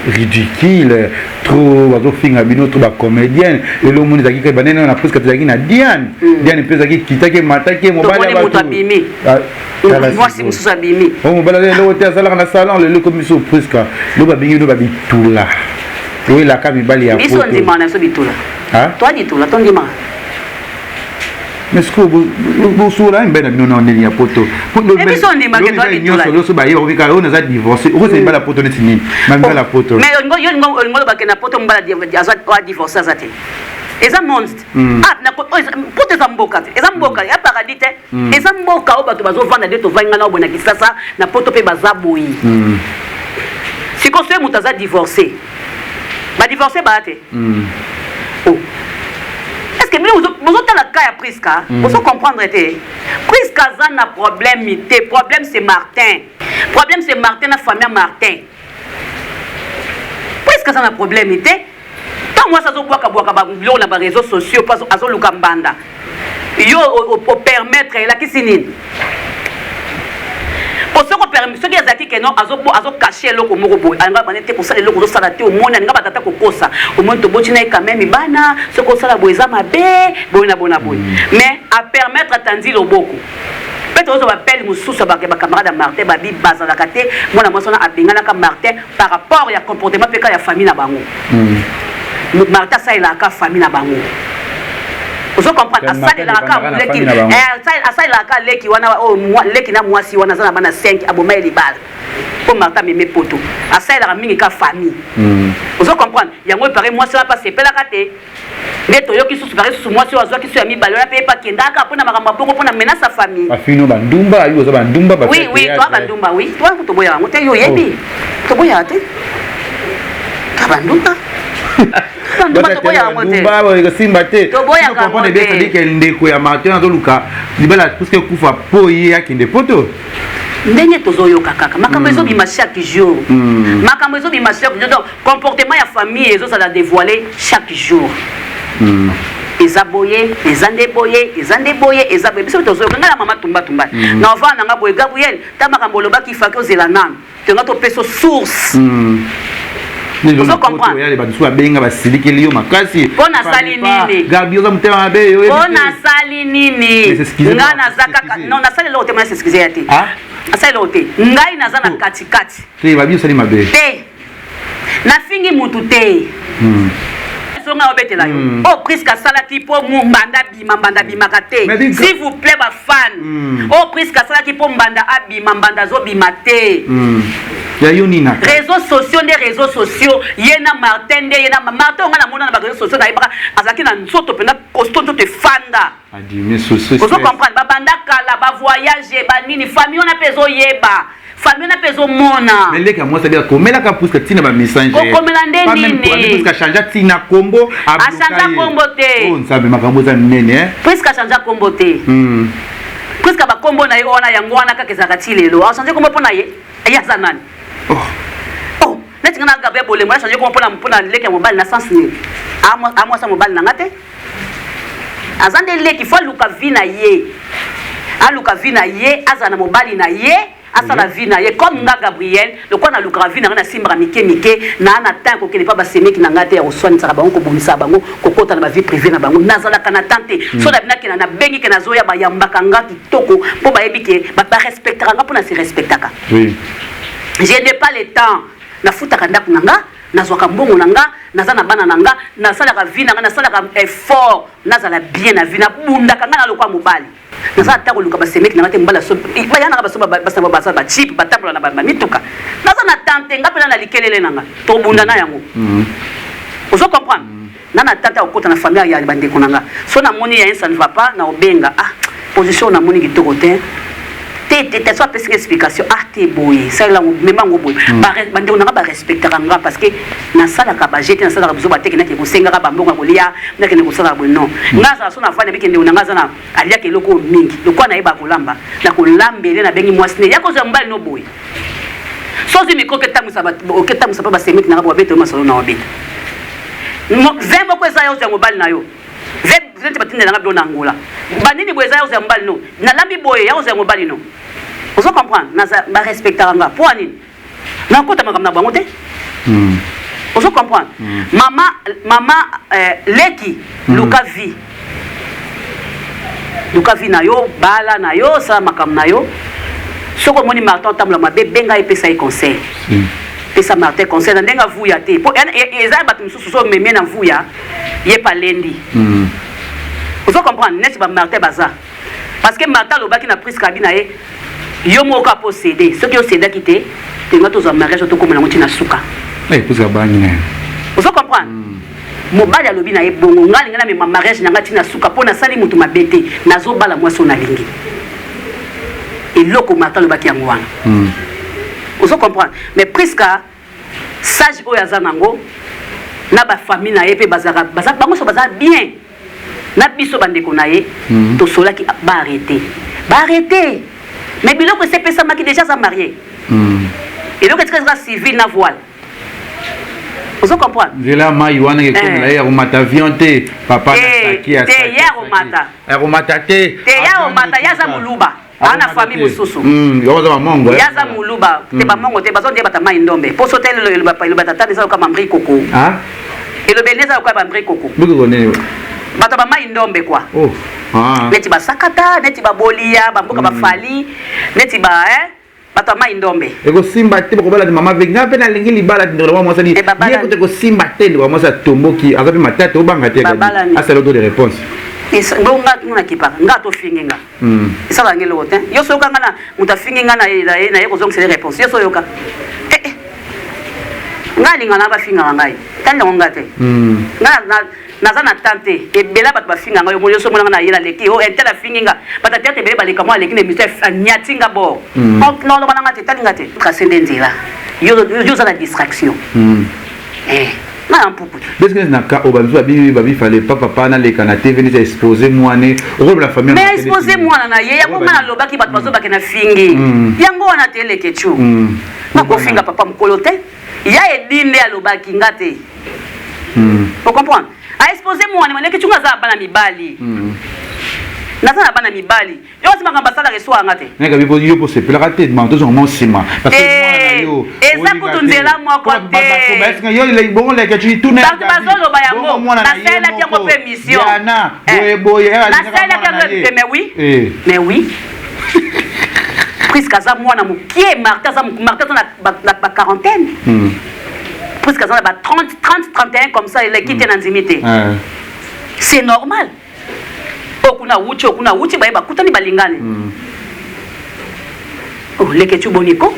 ridicule, trop bazofinga bino trop bacomédienne. Lelo omoni ezalaki kaka banene na presque tozalaki na Diane. Diane mpe ezalaki kitaki emataki mobali ya bato. Moto abimi. Ah, tala mwasi sikoyo. mosusu abimi. Oh, mobali aza eloko te azalaka na salon lelo ekomi so presque lo babengi bino babitula oyelaka mibali ya Biso poto. ndima na biso bitula. Ah? Toa ditula tondima. Mais sikoyo bosola mibali na bino na ndenge ya poto. Mais biso ndimaka Yo toa mibali bitula. nyonso nyonso bayeba okika oyo naza divorcé okosa mibali ya poto neti nini bamibali ya poto. Mais olingo yo olingo olingo olobake na poto mobali aza divorcé aza te. Eza monde. Ah na oyo poto eza mboka te. Eza mboka ya paradis te. Eza mboka oyo bato bazovanda nde tovandi nga na boye na Kisasa na poto mpe baza boye. Sikoyo soki moto aza divorcé ba divorcé baya te. Oh. Est-ce que bino bozotala cas ya Prisca, bozo comprendre te? Prisca aza na problème te, problème c'est Martin. Problème c'est Martin na famille ya Martin. Prisca aza na problème te. Ntango mwasi azobwaka-bwaka ba biloko na ba réseaux sociaux mpo azoluka mbanda, yo opermettre elakisi nini? Po soko soki azalaki ke non, azo cacher eloko moko boye, alinga bande te kosala eloko ozosala te. Omoni, alinga batata kokosa. Omoni, toboti na ye quand même bana. Soki osala boye, eza mabe boye na boye na boye. Mais apermettre, atandi loboko mpe tozozwa bapele mosusu ya bacamarade ya Martin. Babi bazalaka te. Mwana mwasi wana abenganaka Martin par rapport ya comportement mpe ka ya famille na bango. Martin asalelaka famille na bango, ozo comprendre? Asalelaka leki, asalelaka leki wana oyo, leki na mwasi wana aza na bana 5. Aboma ye libala mpo Martin ameme poto. Asalelaka mingi ka famille, ozo comprendre? Yango epare mwasi wana mpe asepelaka te. Nde toyoki susu pare susu mwasi oyo azwaki so ya mibale wana mpe yepe akendaka mpona makambo ya bongo, mpona menace ya famille. Bafino bandumba, yo oza bandumba. Oui, toa bandumba, oui, toa. Toboyaka yango te. Yo oyebi, toboyaka te ka bandumba. Bandumba toboyaka yango te. Simba te. Toboyaka yango te. Ke ndeko ya Martin azoluka libala puisque kufa mpo ye akende poto. Ndenge tozoyoka kaka makambo ezobima chaque jour, makambo ezobima chaque jour. Donc comportement ya famille ezozala dévoilé chaque jour. Eza boye, eza nde boye, eza nde boye, eza boye. Biso tozoyoka. Ngai na mama tumba tumba na ovanda nanga boye. Gabriel, ta makambo olobaki, faki ozela nanu tonga topesa source. Ozo comprendre? Bato babenga, basilikeli yo makasi. Mpo nasali nini? Gabi, oza motema mabe yo. Mpo nasali nini? Ngai naza kaka, non, nasali eloko te. Mona, s'excuse ya te, nasali eloko te. Ngai naza na katikati. Te, babi osali mabe. Te, nafingi mutu te. Songa obetela yo oyo Priske asalaki mpo mbanda abima, mbanda abimaka te. S'il vous plaît, bafan, oyo Priske asalaki mpo mbanda abima, mbanda azobima te. Ya yo nini? Réseaux sociaux nde, réseaux sociaux. Ye na Martin nde, ye na Martin. Onga namona na baréseaux sociaux, nayebaka azalaki na nzoto mpenza costaud, nzoto efanda. Ozo comprendre? Babanda kala, bavoyage, banini. Famille wana mpe ezoyeba, famille wana mpe ezomona. Mais leki ya mwasi abika komelaka puisque ntina bamessage. Kokomela nde nini? Puisque achange ntina kombo. Achange kombo te. Oh Nzambe, makambo eza minene. Puisque achange kombo te. Puisque bakombo na ye wana, yango wana kaka ezalaka ti lelo. Achange kombo mpo na ye, ye aza nani? Oh, neti nga na Gabriel Bolembo, achange kombo mpona leki ya mobali na sens nini? Amwasi ya mobali na nga te, aza nde leki. Faut aluka vie na ye, aluka vie na ye, azala na mobali na ye, asala vie na ye. Comme nga Gabriel, lokola nalukaka vie na ngai, nasimbaka mike mike naa na temps kokende mpa basemeki na ngai te ya koswanisaka bango, kobomisaka bango, kokɔta na bavie privée na bango. Nazalaka na temps te. So na binakenda, nabengi ke nazoya, bayambaka nga kitoko mpo bayebi ke barespectaka nga mpo na se respectaka. Je n'ai pas le temps. Nafutaka ndako na nga, nazwaka mbongo na nga, naza na bana na nga, nasalaka vie na nga, nasalaka effort nazala bien na vie, nabundaka nga na lokwa mobali. Naza ata koluka basemeki na nga te. Mobali baya nanga, basamba, baza bachipe, batambola na bamituka. Naza na tante nga mpena na likelele na nga, tobunda na yango. Ozo comprendre? Na tante akokota na famille ya bandeko na nga. So namoni ya ye, ça ne va pas, na obenga: "Ah, position namoni kitoko te, te te te." So apesinga explication: "Ah te, boye, salela mema yango boye." Bandeko na nga barespectaka nga parce que nasalaka baje te, nasalaka biso bateke. Nakende kosengaka bambongo ya kolia, nakende kosalaka boye, non. Nga azala so navandi, abiki ndeko na nga aza na aliaka eloko oyo mingi. Lokola nayeba kolamba, nakolambele. Nabengi mwasi ne ya kozwa mobali no boye. So ozwi micro, oketambwisa mpe basemeki nanga, babeta yo masolo na wabeta vin moko eza ya ozwa mobali na yo. Neti batindelanga bilo na Angola, banini boye, eza ya ozwa mobali no. Nalambi boye, ya ozwa mobali no. Ozo comprendre? Barespectaka nga. Mpo nini nakota makambo na bango te? Ozo comprendre? Mama, mama, leki, luka vie, luka vie na yo, bala na yo, osala makambo na yo. Soki omoni Martin otambola mabe, benga ye, pesa ye conseil. Pesa Martin conseil na ndenge avuya te, po eza bato mosusu so omemie na mvuya ye palendi. Ozo comprendre? Neti bamartin baza, parce que Martin alobaki na Priske, abi na ye: "Yo moko kaka mpo céder. Soki océdaki te, tenga tozwa mariage, tokóma nango ntina suka." Priske abangi na ye. Ozo comprendre? Mobali alobi na ye bongo: "Ngai alingi namema mariage na ngai ntina suka mpo nasali moto mabe te, nazobala mwasi oyo nalingi." Eloko Martin alobaki yango wana. Ozo comprendre? Mais Priska sage oyo aza nango na bafamille na ye mpe bazalaka, bango so baza bien na biso bandeko na ye. Tosolaki baarrêter, baarrêter. Mais biloko esi epesamaki déjà, aza marié. Eloko etika eza civil na voile. Ozo comprendre? Nzela mai wana ekomela ye, akomata avion te, papa. Te, ye akomata. Akomata te. Te, ye akomata, ye aza moluba. Aa na famille mosusu. Ye aza moluba te, bamongo te, bazo nde bata mai ndombe. Poso te eloba tata eza loka mambri koko. Elobeli eza lokola bambri koko. Bato ba mai ndombe quoi. Neti basakata, neti babolia, bamboka bafali, neti ba eh bato ya mai ndombe. Ekosimba te, bokobala mama ve nga mpe nalingi libala. Ndeko na mwasi ye kote ekosimba te. Ndeko mwasi atomboki, aza mpe matata, obanga te, asala auto de réponse. Bongo nga tuna kipaka nga tofingi nga, esalaka nge eloko te. Yo so yoka nga na moto afingi nga na ye kozongisela réponse. Yo so yoka nga alinga na bafingaka ngai, tali yango nga te. Nga naza na temps te. Ebele bato bafinga ngai, yo so omonanga na ye naleki o intel afingi nga. Bato théâtre ebele baleka, mwa aleki na émission, anyati nga bord, noloba na nga te, tali nga te. Trace nde nzela, yo oza na distraction nga na mpuku. Beske na ka oyo babiso babi babi fallait pas papa naleka na TV neti expose mwana, okolobela famille. Mais expose mwana na ye, yango nga nalobaki bato bazobake na fingi yango wana te. Eleke tu nakofinga papa mokolo te. Ya edi nde alobaki nga te, ocomprendre? Aexpose mwana maleki tunga. Aza na bana mibali, naza na bana mibali. Yo kasi makambo asalaka eswanga te. Yo mpo sepelaka te, tozonga mwa nsima. Eza kutu nzela moko te. Bato bazoloba yango, nasalelaki yango mpe mission, nasalelaki yango mpe. Mais oui, mais oui, puisque aza mwana mokie. Martin aza, Martin aza na ba quarantaine, puisque aza na ba 30, 30, 31 comme ça, eleki te na ndimi te. C'est normal. Oyo kuna awuti, oyo kuna awuti, baye bakutani, balingani. Oh, leke tu boni ko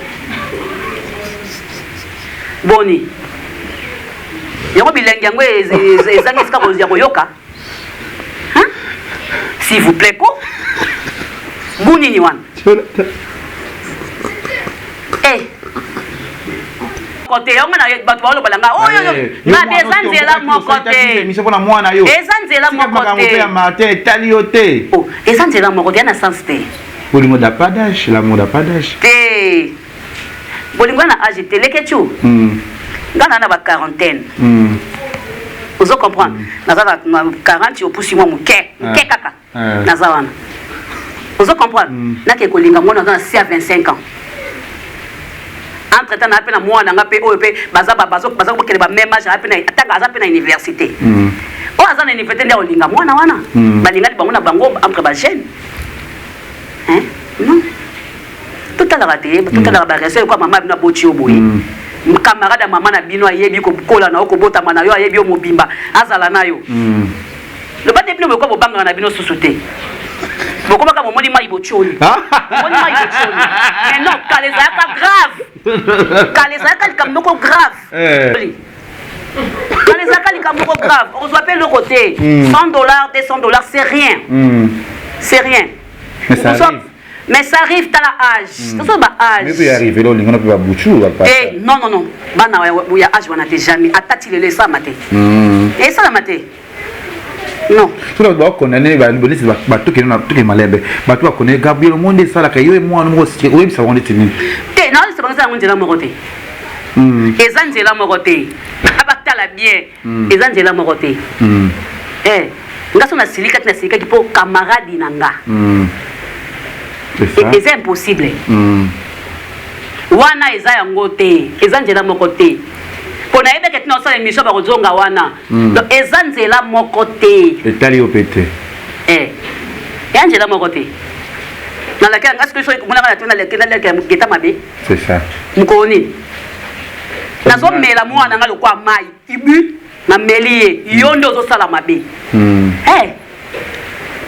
boni yango bilengi yango ezangi esika ya koyoka. S'il vous plaît ko bu nini wana eh kote yango na bato balobala nga oyo ngabi eza nzela moko te, eza nzela moko te. Etali yo te. Eza nzela moko te, ya na sens te. Bolingo n'a pas d'âge, l'amour n'a pas d'âge. Te, bolingo na âge te, leke tu nga na ba quarantaine, ozo comprendre? Naza na 40, opusi mwa moke moke kaka naza wana, ozo comprendre? Nake kolinga mwana aza na se ya 25 ans. Entre temps naa mpe na mwana nga mpe oyo mpe baza kokende ba même âge, atanga, aza mpe na université. Oyo aza na université nde akolinga mwana wana, balingani bango na bango entre bajeune. Non, totalaka te, totalaka bareseau ekwa. Mama bino aboti yo boye, camarade ya mama na bino ayebi kokola na yo, kobotama na yo, ayebi yo mobimba, azala na yo. Loba te, bino bokoka bobangaka na bino susu te, bokomaka bomoni mai botioli, bomoni mai botioli. Mais non, kala ezalaka grave, kala ezalaka likambo moko grave, kala ezalaka likambo moko grave. Okozwa mpe eloko te, 100 $, 200 $, c'est rien, c'est rien. Mais ça arrive. Mais ça arrive, tala âge, toso ba âge. Mais peut arriver là, olinga mpe babuchu. Eh non, non, non, bana ya âge wana te, jamais. Ata ti lelo esalama te, esalama te, non. Soki bato bakondane bolisi batokende malembe, bato bakondane. Gabriel, omo nde esalaka yo mwana moko, oyebisa bango neti nini? Te, naoyebisa bango eza yango nzela moko te, eza nzela moko te. Batala bien, eza nzela moko te. Nga so nasilikaki, nasilikaki mpo camarade na nga. Eza impossible wana, eza yango te, eza nzela moko te. Mpo nayebeke tina osala émission, bakozonga wana. Donc eza nzela moko te. Etali yo mpe te. Eya nzela moko te. Nalakela nga soki soki monaka na te, nalakela geta mabe. C'est ça. Mokolo nini nazomela mwana nga lokwa mai ibu, nameli ye, yo nde ozosala mabe.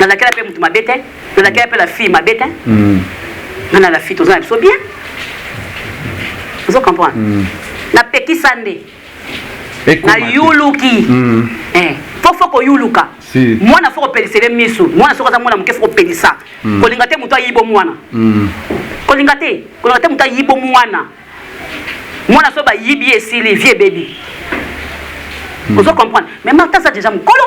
Nalakela mpe motu mabe te, nalakela mpe la fille mabe te. Nga na la fille toza na biso bien, ozo comprendre? Napekisa nde nayuluki. Fo koyuluka mwana, fo kopelisele misu mwana. Soki aza mwana moke, fo kopelisa. Kolinga te moto ayibo mwana, kolinga te, kolinga te moto ayibo mwana. Mwana so bayibi ye, esili, vie ebebi, ozo comprendre? Mais Martin aza déjà mokolo,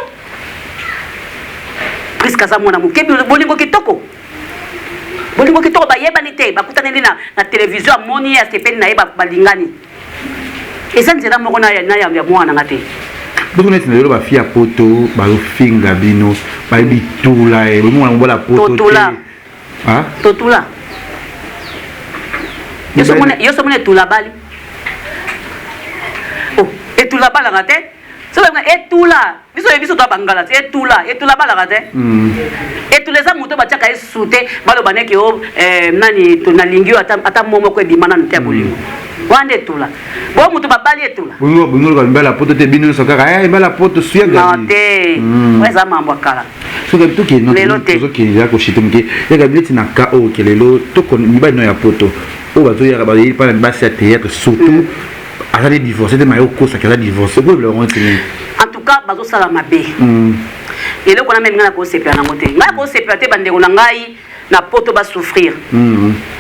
puisque aza mwana moke. Bolingo kitoko, bolingo kitoko. Bayebani te, bakutaneli na télévision, amoni ye, asepeli na ye, balingani. Eza nzela moko na ya mwana nga te. Biso neti na lelo, bafille ya poto bazofinga bino, bayebi tula ye bomona mobala poto te. Ah? Totula. Yo so mona etula bali. Oh, etula balaka te. So etula, biso biso to bangala te etula, etula balaka te. Etula eza moto batiaka ye sute, baloba neke o eh, nani to nalingi yo ata ata mo moko ebima nanu te ya bolingo. Wana nde etula. Bo moto babali etula. Bongo bongo ba mbala poto te bino nyonso kaka eh mbala poto suya gabi. Non te. Oyo eza mambo ya kala. Soki tokende Lelo te. tozokende ya koshite moke ya gabi neti na cas oyo ke lelo tokon mibali no ya poto oyo bazoyaka bayebi mpa na basi ya théâtre surtout aza ne divorce te maye okosaki aza divorce okoyebela bango neti nini? En tout cas bazosala mabe. Eloko na meme ngai nakosepela nango te. Ngai nakosepela te bandeko na ngai na poto ba souffrir.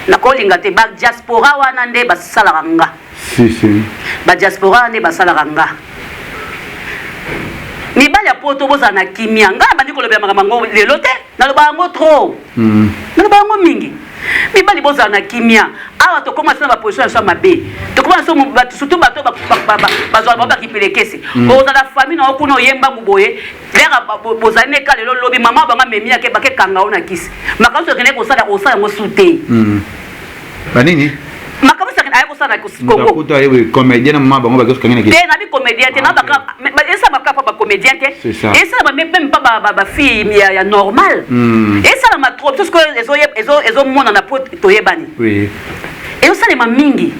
Nakolinga te ba diaspora wana nde basalaka nga. Si si. Ba diaspora wana nde basalaka nga. Mibali ya poto bozala na kimia. Ngai nabandi kolobela makambo yango lelo te. Naloba yango trop. Naloba yango mingi. Mibali bozala na kimia. Awa tokoma na ba position na biso ya mabe. Tokoma na biso bato surtout bato bazwa bango bakipelekese. Ozala famille na yo kuna oye mbangu boye. Lera bozali ne ka lelo lobi mama bango amemi yake bake kanga yo na kisi. Makambo nyonso okendeki kosala osala yango su te. Ba nini? Makambo nyonso aye kosala na Congo. Kuta aye comédien na mama bango bake kanga na kisi. Te nabi comédien te na baka esalama kaka pa ba comédien te. C'est ça. Esalama même pas ba ba fille ya ya normal. Esalama trop parce que ezo ezo ezomonana po toyebani. Oui. Ezosalema mingi.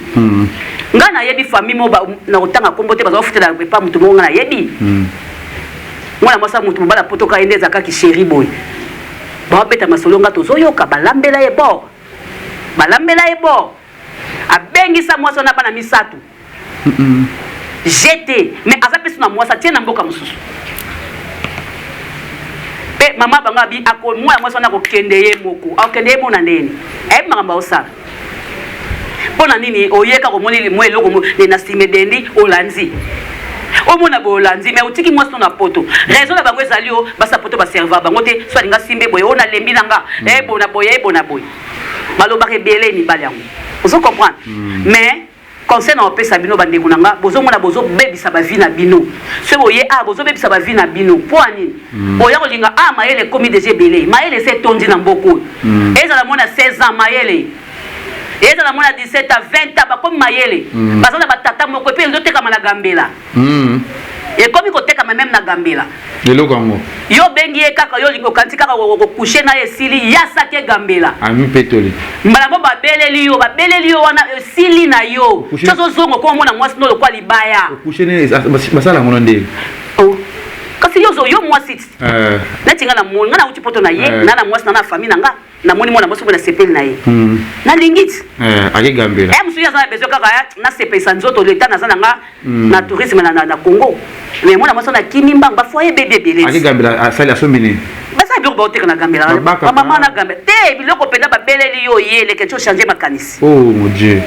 Nga nayebi famille mo na kotanga kombo te baza kofutela epa moto moko nga nayebi. Mwana mwasi ya moto mobali poto kaka ye nde ezalaka ki chéri boye. Babeta masolo nga tozoyoka balambela ye bord. Balambela ye bord. Abengisa mwasi wana bana misato. Jete mais aza mpe na mwasi atie na mboka mosusu. Mpe mama bango abi ako mwana mwasi wana akokende ye moko. Akokende ye mona ndeni. Ayebi makambo aosala. Mpo na nini oyeka komoni mwa eloko na nsima edendi olandi. Omona boye olandi mais otiki mwasi no na poto. Raison na bango ezali o basa poto baserva bango te so alinga simbe boye o nalembi na nga eh bona boye eh bona boye. Balobaka ebele mibali yango. Ozo comprendre? Mais conseil na opesa bino bandeko na nga bozomona bozobebisa ba vie na bino. Soki oye ah bozobebisa ba vie na bino. Mpo ya nini? Oya kolinga ah mayele ekomi deja ebele. Mayele ese etondi na mboka oyo. Ezala mwana 16 ans mayele. Ezala mwana 17 ans, 20 ans bakomi mayele. Baza na batata moko epe ezotekama na gambela. Ekomi kotekama meme na gambela. Eloko yango. Yo obengi ye kaka yo olingi okanisi kaka kokoucher na ye esili ya saki egambela. Ami petoli. Mbala mo babeleli yo, babeleli yo wana esili na yo. Tozozonga okoma mona mwasi no lokwa libaya. Coucher ne basala yango na ndenge. Oh. Kasi yo zo yo mwasi ti. Neti nga na moni nga nauti poto na ye, na na mwasi na na famille na nga. Namoni mwana mwasi moko nasepeli na ye. Nalingi ti. Ake gambela. Eh mosusu aza na besoin kaka nasepelisa nzoto leta naza na nga na tourisme na na Congo. Mais mwana mwasi wana akimi mbangu ba foyer ebebi ebele. Ake gambela asali asombi nini? Basala biloko baoteka na gambela. Babaka Ba mama na gambela. Te biloko mpenza babeleli yo ye leke ti ochange makanisi. Oh mon Dieu.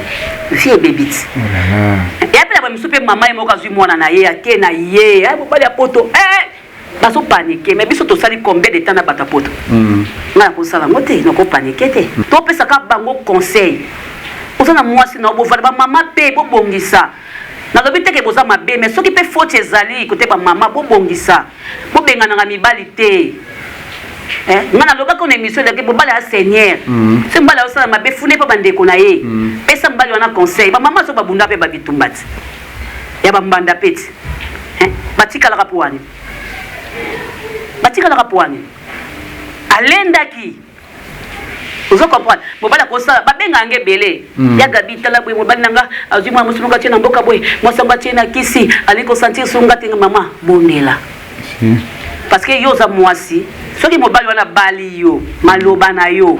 Vie ebebi ti. Oh là là. Ya mpe na ba misusu mpe mama ye moko azwi mwana na ye ake na ye. Eh mobali ya poto. Eh bazo paniquer mais biso tosali combien de temps na bato ya poto? Nga nakosala yango te, nakopaniquer te. Topesaka bango conseil. Oza na mwasi na yo bovanda ba mama mpe bobongisa. Nalobi te ke boza mabe mais soki mpe faute ezali kote ba mama bobongisa. Bobenganaka mibali te. Eh, nga nalobaki na émission elaki mobali ya seigneur. Soki mobali azosala mabe funa mpe bandeko na ye. Pesa mobali wana conseil. Ba mama so babunda mpe babitumba ti. Ya bambanda mpe ti. Eh, batikalaka po wani. Batikalaka po wani. Alendaki. Ozo comprendre? Mobali akosala babenga yango ebele. Ya Gabi tala boye mobali na nga azwi mwana mwasi moko atie na mboka boye mwasi yango atie na kisi alingi kosentir so nga te mama bondela. Parce que yo oza mwasi soki mobali wana abali yo maloba na yo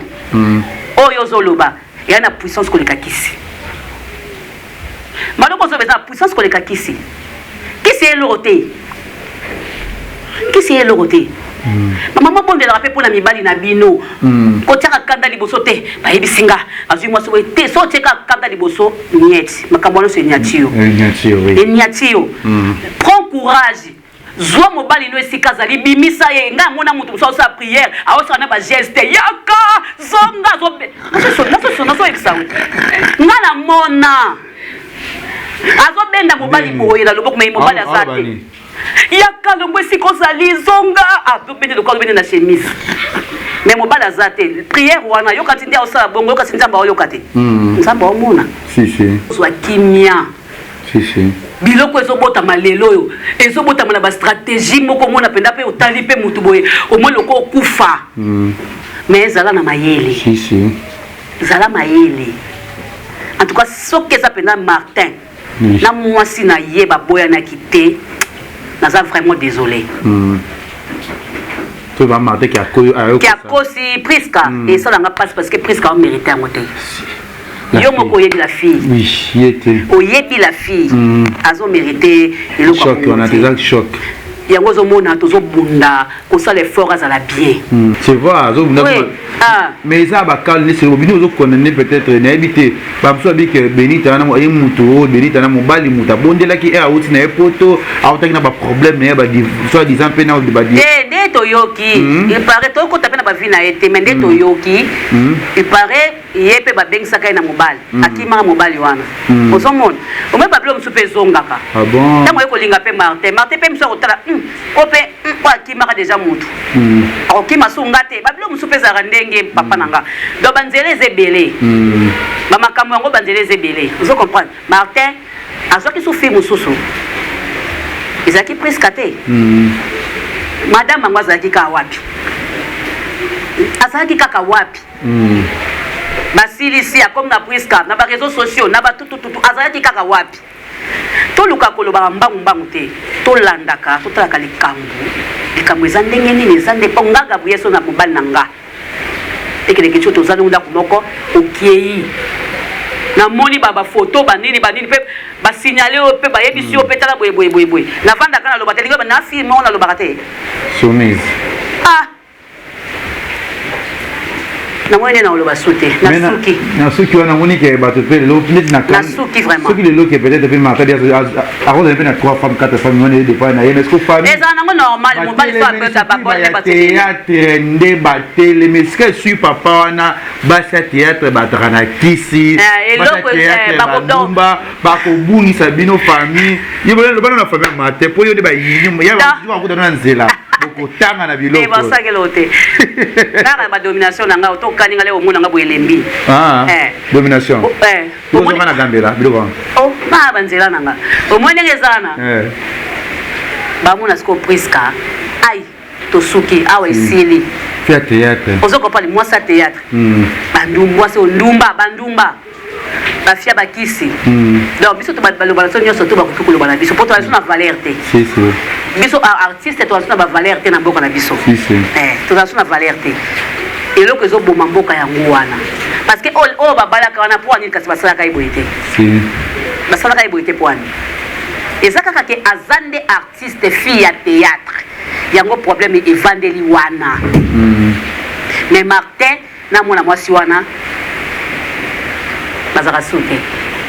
oyo ozoloba eya na puissance koleka kisi. Maloba ozoloba eza na puissance koleka kisi. Kisi eloko te. Kisi eloko te. Bamama bondelaka mpe mpona mibali na bino. Kotiaka kanda liboso te. Bayebisi nga azwi mwasi boye te. So otieka kanda liboso niet. Makambo wana nyonso enyati yo. Enyati yo, oui. Enyati yo. Prends courage. Zwa mobali no esika azali bimisa ye. Ngai amona moto mosusu azosala prière, aosala na ba geste. Yaka zonga azobe. Nazoyebisa yo. Ngai namona azobenda mobali boye na loboko mais mobali aza te. Yaka longo esika ozali zonga azobende lokola azobende na chemise. Mais mobali aza te. Prière wana yoka ti nde osala bongo, yoka ti Nzambe aoyoka te. Nzambe aomona. Si si. Ozwa kimia. Si si. Biloko ezobotama lelo oyo ezobotama na bastratégie moko, omona mpenza mpe otali mpe motu boye, omoni loko okufa. Mais ezala na mayele. Si si. Zala mayele. En tout cas, soki eza mpenza Martin na mwasi na ye baboyanaki te, naza vraiment désolé. To ba Martin ki akoyo ayo. Ki akosi Priska, esalanga mpasi parce que Priska amérite yango te. Yo moko oyebi la fille. Oui, ye te. Oyebi la fille azomérite eloko. Choc wana te, eza choc. Yango ozomona tozobunda kosala effort azala bien. Tu vois, azobunda. Oui. Ah. Mais eza bakale nesi bino ozokondamne peut-être, nayebi te. Bamosusu babi ke Benita wana ye mutu oyo Benita na mobali mutu abondelaki e awuti na ye poto, awutaki na baproblème na ye soit disant mpe na badi. Te, nde toyoki, il paraît, tokota mpe na bavie na ye te, mais nde toyoki, il paraît ye mpe babengisaka ye na mobali, akimaka mobali wana. Ozomona omoi babilo mosusu mpe ezongaka. Ah bon. Ntango ye kolinga mpe Martin, Martin mpe mosusu akotala o mpe oyo akimaka déjà motu, akokima su nga te. Babilo mosusu mpe ezalaka ndenge papa na nga. Donc banzela eza ebele, bamakambo yango banzela eza ebele. Ozo comprendre, Martin azwaki su fille mosusu, ezalaki Priska te. Madame yango azalaki kaka wapi? Azalaki kaka wapi? Basilisi, akomi na Priska na baréseaux sociaux na batutututu, azalaki kaka wapi? Toluka kolobaka mbangu mbangu te, tolandaka, totalaka likambo. Likambo eza ndenge nini? Eza nde mpo nga Gabriel so na mobali na nga ekeleke ti toza ndongo ndako moko, okei, namoni ba bafoto banini banini mpe basignale oyo mpe bayebisi yo mpe tala boye boye boye boye. Navandaka, naloba te, lingi na fille moko, nalobaka te. Soumise. Ah, namoni nde naoloba su te, nasuki. Na suki wana, namoni ke bato mpe lelo neti na Nasuki vraiment. Soki lelo ke peut-être mpe Martin akozala mpe na trois femmes, quatre femmes, wana edépend na ye, mais est-ce que famille Ezala nango normal, mobali so apesa babole. Ya théâtre nde batelemi esika esui papa wana. Basi ya théâtre bataka na kisi, basi ya théâtre bandumba, bakobungisa bino famille. Yo lobana na famille ya Martin mpo yo nde bayini ya na nzela, bokotanga na biloko. Basakelo te, kaka badomination na ngai, tokaninga le omona nga boye elembi. Domination ozonga na gambela biloko wana. Na banzela na nga, omoi ndenge eza na bamona sikoyo Priska ai, tosuki awa, esili. Fia théâtre. Ozo comprendre, mwasi ya théâtre, bandumba, mwasi ondumba, bandumba, bafia bakisi. Donc biso baloba na biso nyonso to bakoki koloba na biso mpo toza na valeur te. Biso artiste toza na bavaleur te na mboka na biso, toza so na valeur te. Eloko ezoboma mboka yango wana, parce que oyo babalaka wana mpo anini? Kasi basalaka ye boye te, basalaka ye boye te mpo ani? Eza kaka ke aza nde artiste fille ya théâtre, yango problème evandeli wana. Mais Martin na mwana mwasi wana bazalaka su te.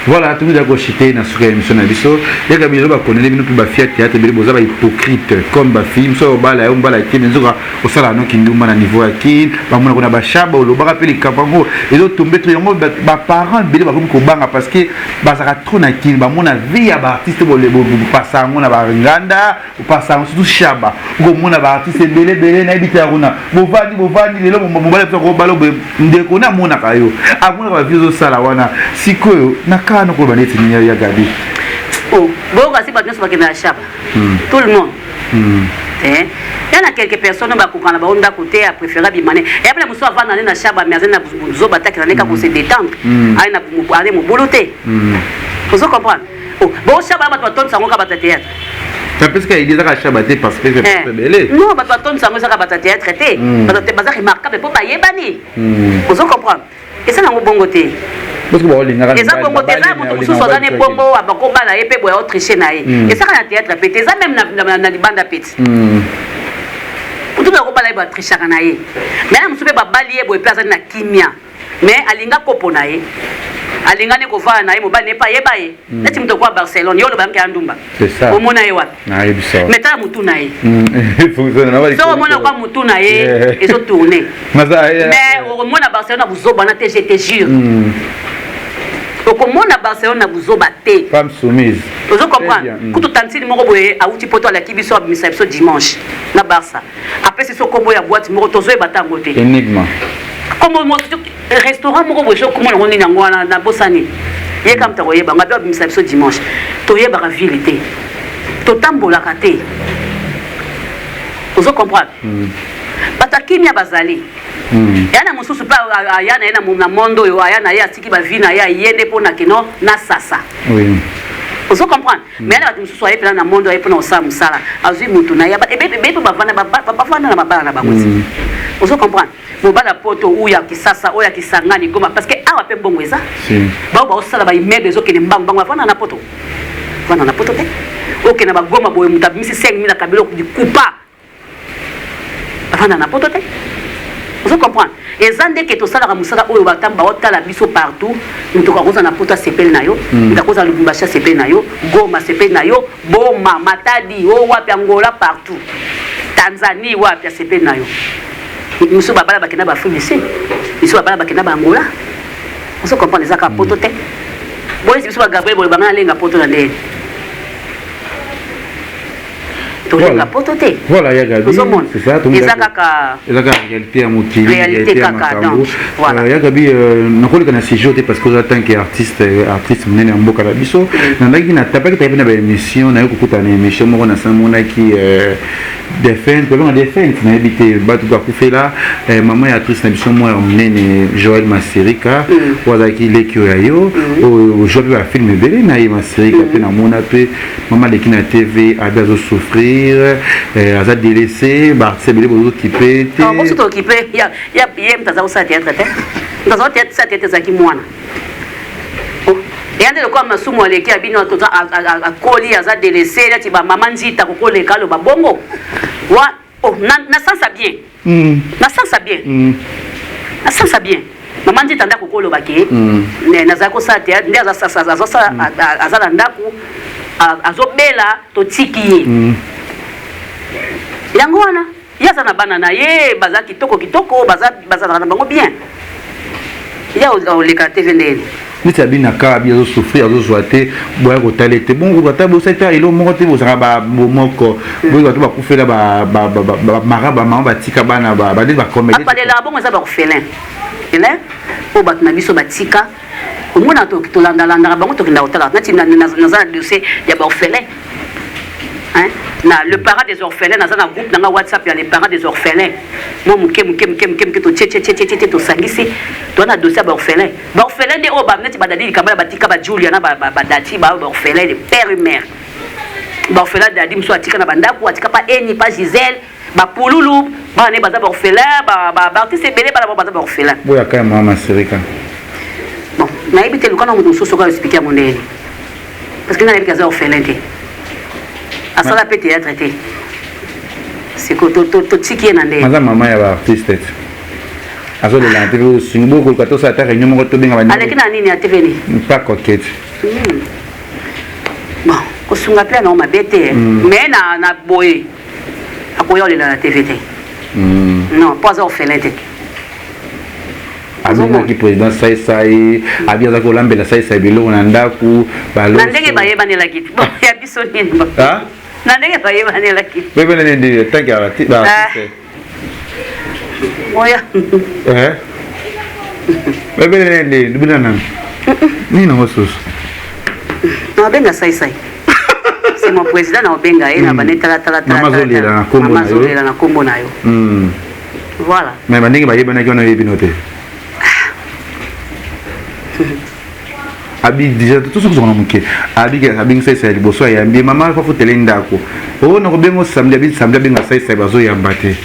Voilà, toza kochuter na suka ya émission na biso. Yaka bilelo bakondane bino mpe bafia théâtre ebele, boza bahypocrite comme bafille mosu oyo obala yo mobala te, mais nzoka osala noki ndumba na niveau ya kine, bamona kuna bashaba. Olobaka mpe likambo yango ezotombe to yango, baparent ebele bakomi kobanga parce que bazalaka trop na kine, bamona vie ya baartiste, bopasa yango na banganda, opasa yango surtout shaba, okomona baartiste ebele ebele. Nayebi te ya kuna bovandi bovandi lelo, mobali biso akobala boye, ndeko ne amonaka yo, amonaka bavie ozosala wana. Sikoyo na kaka nokoloba neti nini ya Gabi? Boyoka si bato nyonso bakende na shaba, tout le monde te. Ya na quelques personnes bakoka na bango ndako te, apréféré abimane eya mpena mosusu avanda nde na shaba, mais azali na zoba te, akenda nde kaka kose détendre, aye mobulu te. Ozo comprendre, bon, shaba bato batondisa yango kaka bato ya théâtre. Napesika idée ezaka shaba te parce que ebele. Non, bato batondisa yango ezaka bato ya théâtre te, bato baza remarquable mpo bayebani. Ozo comprendre, eza nango bongo te. Eza bongo te, eza moto mosusu aza ne bongo, bakobala ye mpe boye, aotriche na ye. Ezaka na théâtre pe te, eza même na libanda pe ti motu mpe akobala ye, batrichaka na ye. Mais na mosusu mpe babali ye boye mpe azali na kimia, mais alinga kopo na ye, alinga nde kovanda na ye, mobali ne mpe ayeba ye neti moto okwa Barcelone. Yo oloba yanke ya ndumba, omona ye wapi? Mais tala motu na ye, so omona kwa motu na ye ezotourne, mais okomona Barcelone na buzoba na te, je te jure. Okomona Barcelone na buzoba te. Femme soumise. Ozo comprendre? Kutu tantine moko boye awuti poto alaki biso abimisa biso dimanche na Barça. Apesi biso kombo ya boîte moko tozoyeba ata yango te. Enigma. Kombo moko restaurant moko boye soki kombo nango nini yango wana nabosani. Ye kaka moto akoyeba yango abi abimisa biso dimanche. Toyebaka ville te. Totambolaka te. Ozo comprendre? Bato ya kimia bazali. Eya na mosusu mpe aya na ye na monde oyo aya na ye atiki ba vie na ye aye nde mpo na kino na sasa. Oui. Ozo comprendre? Mais na bato mosusu aye mpena na monde aye mpona kosala mosala azwi motu na ye ebele mpe bavanda bavanda na mabala na bango ti. Ozo comprendre? Mobala poto oyo ya Kisasa oyo ya Kisangani Goma parce que awa mpe mbongo eza. Bao baosala ba immeuble ezokende mbangu mbangu bavanda na poto. Vanda na poto te. Okende ba Goma boye moto abimisi 5000 akabeli likupa. Avanda na poto te. Ozo comprendre? Eza nde ke tosalaka mosala oyo bata baotala biso partout. Moto akozala na poto asepeli na yo, moto akozala Lubumbashi asepeli na yo, Goma asepeli na yo, Boma, Matadi, o wapi Angola partout. Tanzanie wapi asepeli na yo. Mosusu babala bakenda ba Afrique du Sud, misusu babala bakenda ba Angola. Ozo comprendre eza kaka poto te. Boyesi biso ba Gabriel boye banga nalenga poto na ndenge. Tolenga poto te. Voilà ya Gabi. Ozomona. C'est ça, Eza kaka eza kaka réalité ya mokili, réalité kaka donc voilà. Ya Gabi nakoleka na sujet te parce que oza tant que artiste artiste monene ya mboka na biso. Nandaki na tapaki tayebi na ba émission naye kokuta na émission moko na samonaki défunte, babenga défunte nayebi te bato bakufela mama ya actrice na biso moko ya monene Joël Masirika oyo azalaki leki oyo ya yo oyo ozwa mpe bafilme ebele na ye Masirika mpe namona mpe mama aleki na TV abi azo souffrir aza délaissé ba artiste ebele bozo kipe te. Boso tokipe ya ye moto aza kosala théâtre te moto aza kosala théâtre ezalaki mwana eya nde lokola masumu aleki ya bino akoli aza délaissé neti bamama nzita kokoleka aloba bongo wa oh, na, na sens ya bien na sens ya bien na sens ya bien mama nzita nde akokoloba ke nazali kosala théâtre nde aza na ndako azobela totiki ye yango wana ye aza na bana na ye baza kitoko kitoko bazalaka na bango bien ye oleka TV ndeni neti abi na kaka abi azosouffrir azozwa te boya kotala ete bongo ata bosali ta eloko moko te bozalaka bomoko boyeba to bakufela bamara bamama batika bana bandeti bacomédie bapalelaka bongo eza baorphelin oyo bato na biso batika omona tolandalandaka bango tokenda kotala nati naza na dossier ya baorphelin na le parent des orphelins naza na groupe nanga WhatsApp ya les parents des orphelins mwa moke moke moke moke moke totie tie tie tie tie tosangisi toza na dossier ya baorphelin baorphelin nde oyo neti badadi likambo ya batika ba Julia na badati ba baorphelin de père et mère baorphelin dadi mosusu atika na bandako atika pa eni pa Gisèle bapululu bana ne baza baorphelin baartiste ebele bana bao baza baorphelin boyaka ya mama Masirika bon nayebi te luka na moto mosusu okoya expliquer yango ndeni parce que nga nayebi ke aza orphelin te asala mpe théâtre te siko totiki ye na ndenge aza mama ya baartiste te azolela na TV osungi bokoluka tosala ata réunion moko tobenga aleki na nini ya TV nini pa coquette bon kosunga mpe nango mabe te mais na boye akoya olela na TV te non mpo aza orphelin te abengaki président saisai abi aza kolambela saisai biloko na ndako na ndenge bayebanelaki te ya biso nini na ndenge bayebanelaki bayebaneli nde tant que baartiste oya bayebaneli nde bina nani nini nango susu nabenga saisai c'est mon président na obenga ye na bane talatala mama azolela na kombo na yo voilà mais bandenge bayebanaki wana oyebi no te abi déjà tosoki kozonga na moke abi abengi saisai liboso ayambi ye mama afutele ndako oyo nakobenga samedi abi samedi abenga saisai bazoyamba te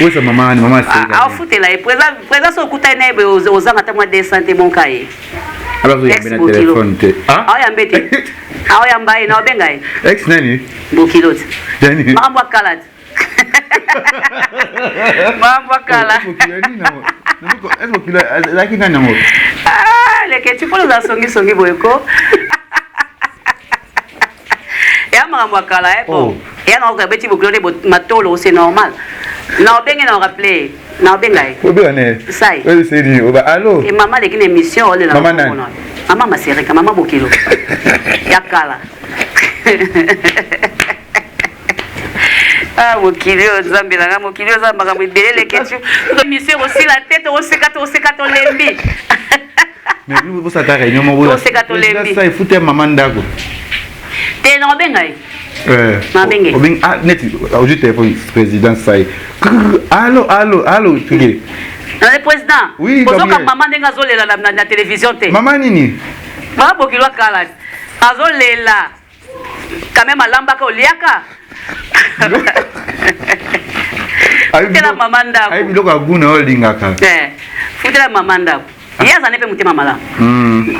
wesa mama ani mama afutela ye président so okutani na ye boye ozanga ata mwa 200 te bonka ye abazoyambe na telefone te aoyambe te aoyamba ye na obenga ye ex nani bokilo te makambo akala te makambo akala ezalaki nani yango leke ti mpona oza songisongi boye ko eya makambo akala bon eya nango abeti bokilo nde matolo c'est normal. Na obenge na rappelé. Na obenga ye. Obenga ne. Sai. Oyo c'est ni oba allo. Et maman leki na émission olela. Maman nani? Maman Masereka, maman Bokilo. Ya kala. Ah, mokili oyo nzambe na nga mokili oyo eza makambo ebele leketu émission ekosila te tokoseka tokoseka tolembi Mais bino bosala réunion moko Toseka tolembi. Ça efuta mama ndako. Te na obenga ye. Eh, Mabenge. Obengi ah neti ozwi téléphone président sai. Allo allo allo tuke. Na le président. Oui, Ozoka Gabriel. mama ndenge azolela na, na, na télévision te. Mama nini? Mama bokilo akala. Azolela. Quand même alambaka oliaka. Futela mama ndako. Ayi biloko ya goût na oyo olingaka. Eh, futela mama ndako. Ye azali mpe motema malamu.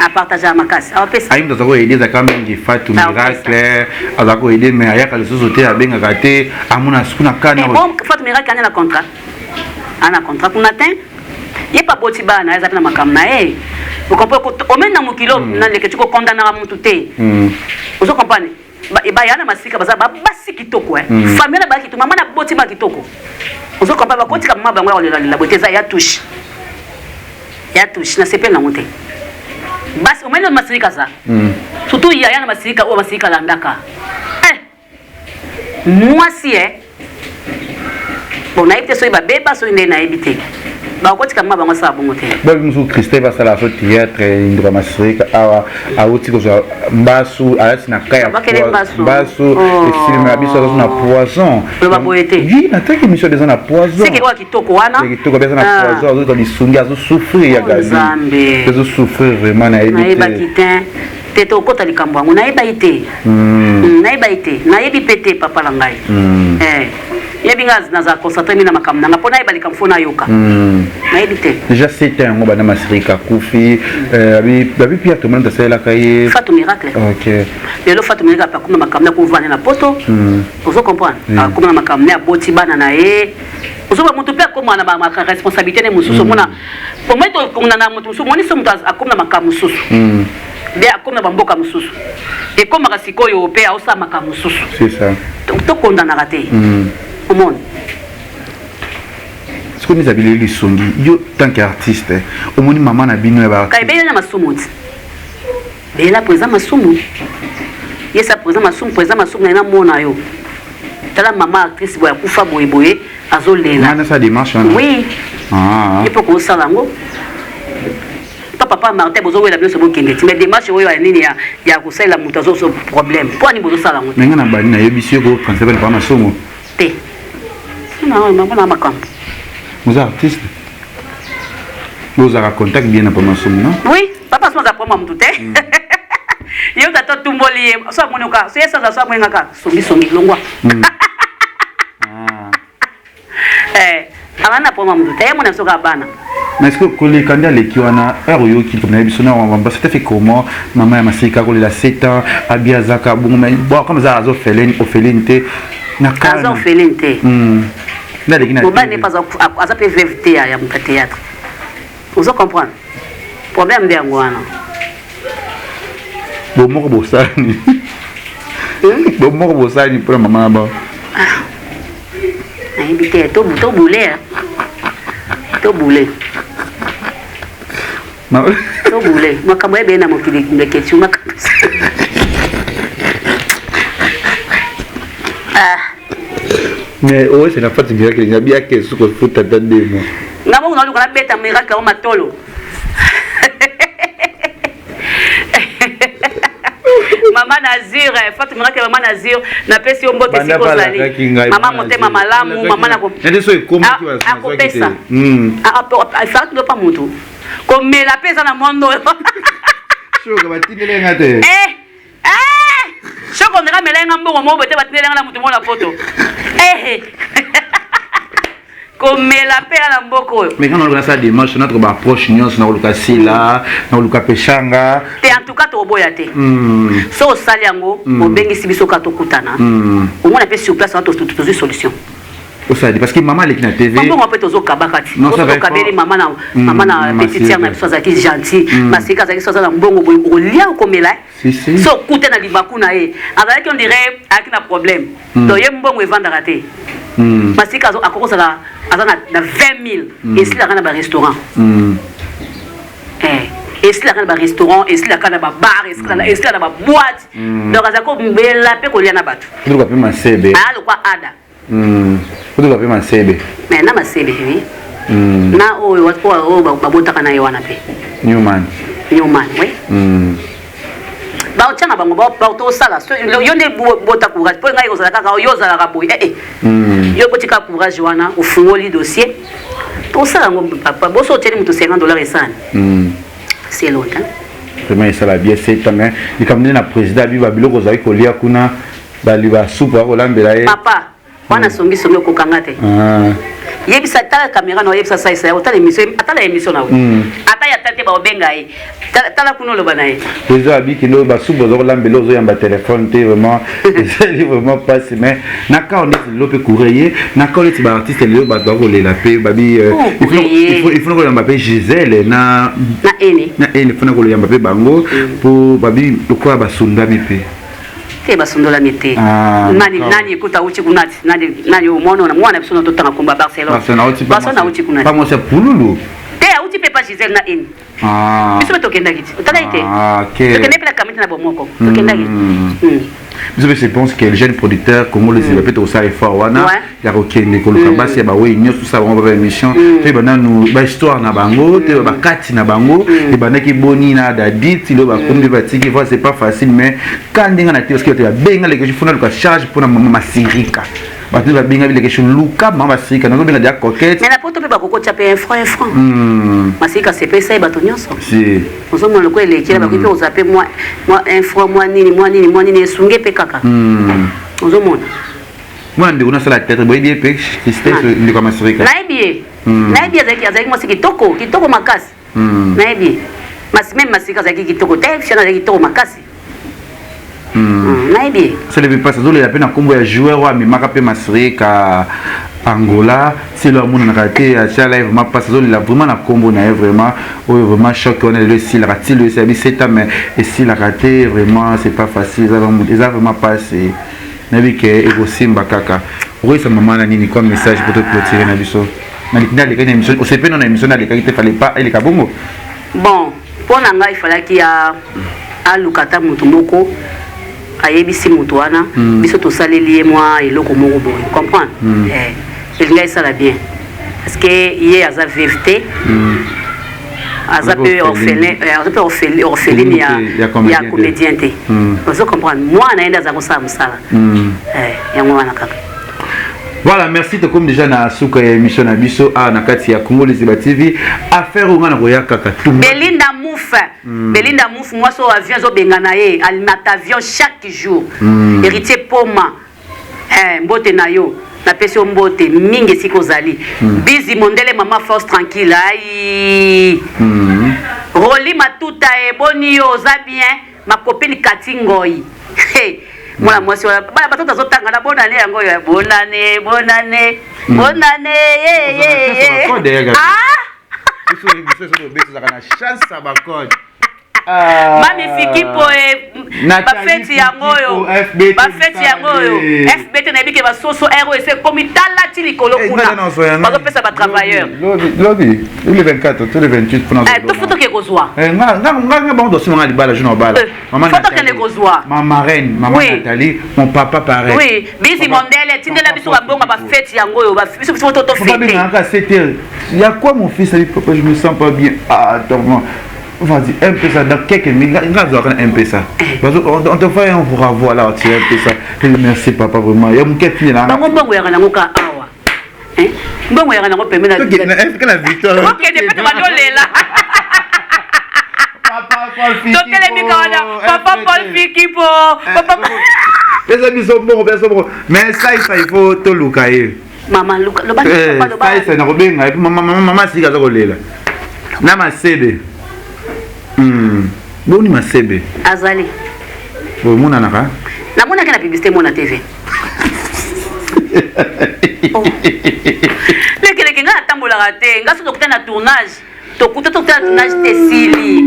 Apartageaka makasi. Awapesa. Ayi moto aza koyede ezalaka mingi Fatou Miracle aza koyede mais ayaka lisusu te abengaka te amona suku na kana. Eh, bon Fatou Miracle anya na contrat. Ana contrat kuna te. Ye pa boti bana aza pe na makambo na ye. Vous comprenez omeni na mokili oyo na leke tiko condamnaka mutu te. Ozo comprendre? Ba ya na masika baza ba basi kitoko eh. Famille na ba kitoko, mama na boti ba kitoko. Ozo comprendre ba kotika mama bango ya kolela lela boye te eza ya touche. Ya touche na sepeli nango te. Basi omeni na masika za. Surtout yaya na masika oyo masika landaka. Eh. Mwasi eh. Bon nayebi te soki babeba soki nde nayebi te. Bakotika mama bango asala bongo te. Babi mosusu Christelle basala so théâtre ndoka masirika awa awuti kozwa mbasu alati na kaya mbasu efilme ya biso aza na poison. Loba boye te. Oui, nataki émission eza na poison. Seke oyo kitoko wana. Kitoko eza na poison azoka lisungi azo souffrir ya Gabi. Nzambe. Azo souffrir vraiment nayebi te. Nayebaki te. Te tokota likambo yango nayebaki te. Nayebaki te. Nayebi pe te papa na ngai. Eh. Yebi nga naza concentré mingi na makambo na nga mpo nayeba likambo fo nayoka. Nayebi te. Déjà 7 ans yango banda Masirika akufi babi Pierre Thomas moto asalelaka ye. Fatou Miracle. Ok. Lelo Fatou Miracle akoma makambo na kovanda na poto. Ozo comprendre? Akoma na makambo ne aboti bana na ye. Ozo ba moto mpe akoma na ba responsabilité ne mosusu omona. Omoni to na moto mosusu omoni so moto akoma na makambo mosusu. Nde akomi na bamboka mosusu ekomaka sikoyo mpe aosala makambo mosusu. C'est ça. Tokondanaka te. Omoni. Sikoyo neti abeleli lisongi yo tant que artiste omoni mama na bino ya ba Kay belela masumu ti. Belela président masumu. Yesa président masumu, président masumu na mona yo. Tala mama actrice boye akufa boye boye azolela. Nana sa démarche wana. Oui. Ah. Ye mpo kosala yango. Pa papa Martin bozowela biso bokende ti mais démarche oyo ya nini ya ya kosalela moto azo so problème mpo ani bozosala yango te. Mais nga na bani nayebisi yo ko français bana pa masumu. Te. Na na na makambo. Oza artiste. Bozalaka contact bien na pa masumu non? Oui, papa so aza problème ya moto te. Yo tata otumboli ye so amoni oka so ye so aza so amoni kaka songi songi longwa. Eh, aza na problème ya moto te ye mona soki abana. Mais est-ce que koleka nde aleki wana heure oyoki comme nayebi biso na wamba c'était fait comment mama ya masika kolela 7 ans abi azaka bongo mais bon comme ça azo orpheline orpheline te na kana aza orpheline te nde aleki na mobali ne pas aza pe veuve te ya moto ya théâtre ozo comprendre problème nde yango wana bomoko bosani bomoko bosani mpona mama na bango nayebi te tobule tobule tobule makambo ebele na mokili leketio makambo mais oyo c'est la fati miracle ngabi ake suki kofuta ata deux mois nga moko naluka nabeta miracle yango matolo mama Nazir, Fatou Miracle mama Nazir, napesi yo mbote Banda esika ozali. balakaki ngai, Mama mama motema Nazir. malamu, mama na ko Nde so ekomaki Ah, bazwaki akopesa. te. Ah, ah, pa mutu. Komela pe eza na monde oyo. Shoka batindeli nga te. Eh! Eh! Shoko ndeka mela nga mbongo moko bote batindeli nga na mutu moko na poto. Eh! Komela pe na mboka oyo. Mais quand on a sa démarche, notre approche nyonso na koluka sila, na koluka peshanga. Te en tout cas toboya te. So osali yango, obengisi biso ka tokutana. Omona pe sur place wana tozwi solution. Osali parce que mama aleki na TV. Mbongo mpe tozokabaka ti tokabeli mama na hmm, mama na petite sœur na biso azalaki gentil. Masika azalaki so aza na mbongo boye okolia okomela so okute na libaku na ye azalaki on dirait ayaki na problème. Donc ye mbongo evandaka te. Masika akoki kozala aza na 20 000 esilaka na barestaurant. Eh, esilaka na barestaurant, esilaka na babar, esilaka na baboite. Donc aza komela mpe kolia na bato. Toluka mpe masebe. Aya lokwa ada. Toluka mpe masebe. Mais na masebe oui. Na oyo oyo babotaka na ye wana mpe. Newman. Newman, oui. Baotya na bango tosala yo nde bota courage mpo ngai kozala kaka yo ozalaka boye ee yo botika courage wana ofungoli dossier tosala yango papa boso otyeli moto 50 $ esani c'est longtemps. Vraiment esala bien seta mais likambo nde na président abi babiloko ozali kolia kuna bali basupu akolambela ye. Papa wana songisongi okokanga te. Yebisa tala caméra na oyebisa salisa ya otala émission atala émission na yo ata ya tate baobenga ye tala kuna oloba na ye. Président abi kende basupu oza kolambela ozoyamba telefone te vraiment ezali vraiment mpasi mais na kao neti lelo mpe courant ye na kao neti baartiste lelo bato bakolela mpe babi il faut koyamba mpe Gisele na na ene na ene fona koyamba mpe bango mpo babi lokola basundami mpe. Te basundolami te. Nani nani ekuta auti kuna ti nani nani omona mwana biso totanga komba Barcelone Barcelone auti kuna. Pa mwasi ya pululu. Te auti mpe pa Gisele na ene. Biso mpe tokendaki ti otalaki te. Tokendaki mpe na kamiti na bomoko tokendaki. Biso mpe je pense que le jeune producteur congolais mpe tokosala effort wana ya kokende koluka basi ya bawei nyonso tosala bango baba émission toyeba nanu bahistoire na bango toyeba bakati na bango ebandaki boni na dadi ti lelo bakomi mpe batiki voi c'est pas facile mais ka ndenge na te parce que bato babenga lekeshu fona luka charge mpona mama Masirika bato nde babenga bilekeshu luka mama Masirika nazobenga deya coquette. Mais na poto mpe bakokotya mpe 1 franc 1 franc. Masirika sepesa ye bato nyonso. Si. Ozomona lokola elekela bakoki mpe kozwa mpe mwa 1 franc mwa nini mwa nini mwa nini esunge mpe kaka. Ozomona. Mwana ndeko nasala théâtre boyebi ye mpe Christelle ndeko ya Masirika. Nayebi ye. Nayebi ye azalaki mwasi kitoko kitoko makasi. Nayebi ye. Même Masirika azalaki kitoko te fiana azalaki kitoko makasi. Nayebi ye. Sele mpe mpasi azolela mpe na nkombo ya joueur oyo amemaka mpe Masirika Angola selo amonanaka te atia live vraiment mpasi azolela vraiment na nkombo na ye vraiment oyo vraiment choc wana lelo esilaka ti lelo esabi seta mais esilaka te vraiment c'est pas facile eza vraiment mpasi nayebi ke ekosimba kaka okoyisa mama na nini comme message po toclôturer na biso naleki alekaki na émission osepe no na émission nalekaki te fallait pas eleka bongo. Bon mpo na ngai falaki aluka ata motu moko ayebisi motu wana biso tosaleli ye mwa eloko moko boye comprendre elingai esala bien parce que ye aza veuve te aza mpe orphelin aza mpe orpheline ya comédien te ozo comprendre mwana ye nde aza kosala mosala yango wana kaka. Voilà, merci tokomi déjà na suka ya émission na biso a na kati ya Congo Liziba TV affaire oyo nga na koya kaka tumba Belinda Mouf. Belinda Mouf mwasi oyo avion ezobengana ye alimata avion chaque jour. Héritier Poma mbote na yo napesi yo mbote mingi esika ozali. Bizi mondele mama force tranquille ai. Roli Matuta eboni yo oza bien ma copine Kati Ngoi. Mwana mwasi wana bana bato tozotanga na bonane yango oyo bonane bonane bonane ye ye ye. Ah biso na chance ya bacode. Mami fiki po bafeti yango oyo bafeti yango oyo FBT nayebi ke basoso r oyo ese ekomi tala ti likolo kuna bazopesa batravailleur. Lobi le 24 to le 28 mpona to toke kozwa. Nga bango dosi manga libala jour na obala. Faut tokende kozwa. Ma marraine maman Nathalie, mon papa pareil. Oui, bizi mondele tindela biso babonga bafeti yango oyo biso biso to to fete. 7 heures il y a quoi mon fils? Papa, je me sens pas bien. Ah attends, vas-y, un peu ça, dans quelques minutes, un peu ça. On te fait un renvoi là, tu un peu ça. Merci papa, vraiment. Il y a mon quête là. Bango mbongo yaka nango ka awa. Mbongo yaka nango pembeni na. La victoire. Okende pe tobandolela. Totelemika wana papa Paul Fikipo. Papa pesa biso mbongo, pesa mbongo. Mais ça, ça il faut toluka ye. Mama luka loba papa loba. Ça, ça nakobenga et puis mama mama mama sika aza kolela. Na masebe. Boni masebe. Azali. Omonanaka? Namonaki na publicité Mona TV. Oh. Lekeleke ngai natambolaka te, ngai soki tokuta na tournage, tokuta tokuta na tournage te esili.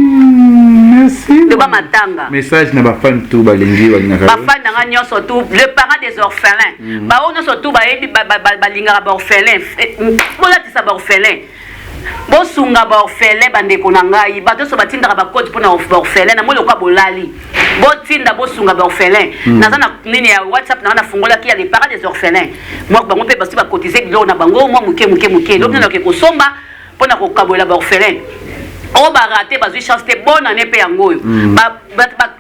Merci. Loba matanga. Message na ba fan tout balingi balingaka. Ba fan na nga nyonso tout, le parent des orphelins. Ba oyo nyonso tout bayebi balingaka ba orphelins. Eh, bolatisa ba orphelins. Bosunga ba orphelins bandeko na ngai. Bato nyonso batindaka ba code mpona ba orphelins. Namoni lokola bolali. Botinda bosunga ba orphelins. Naza na nini ya WhatsApp na nga nafungolaki ya les parents des orphelins. Mwa bango mpe basi bakotize biloko na bango mwa moke moke moke. Lobi naloke kosomba mpona kokabolela ba orphelins. Oyo ba rate bazwi chance te, bonne année mpe yango oyo. Ba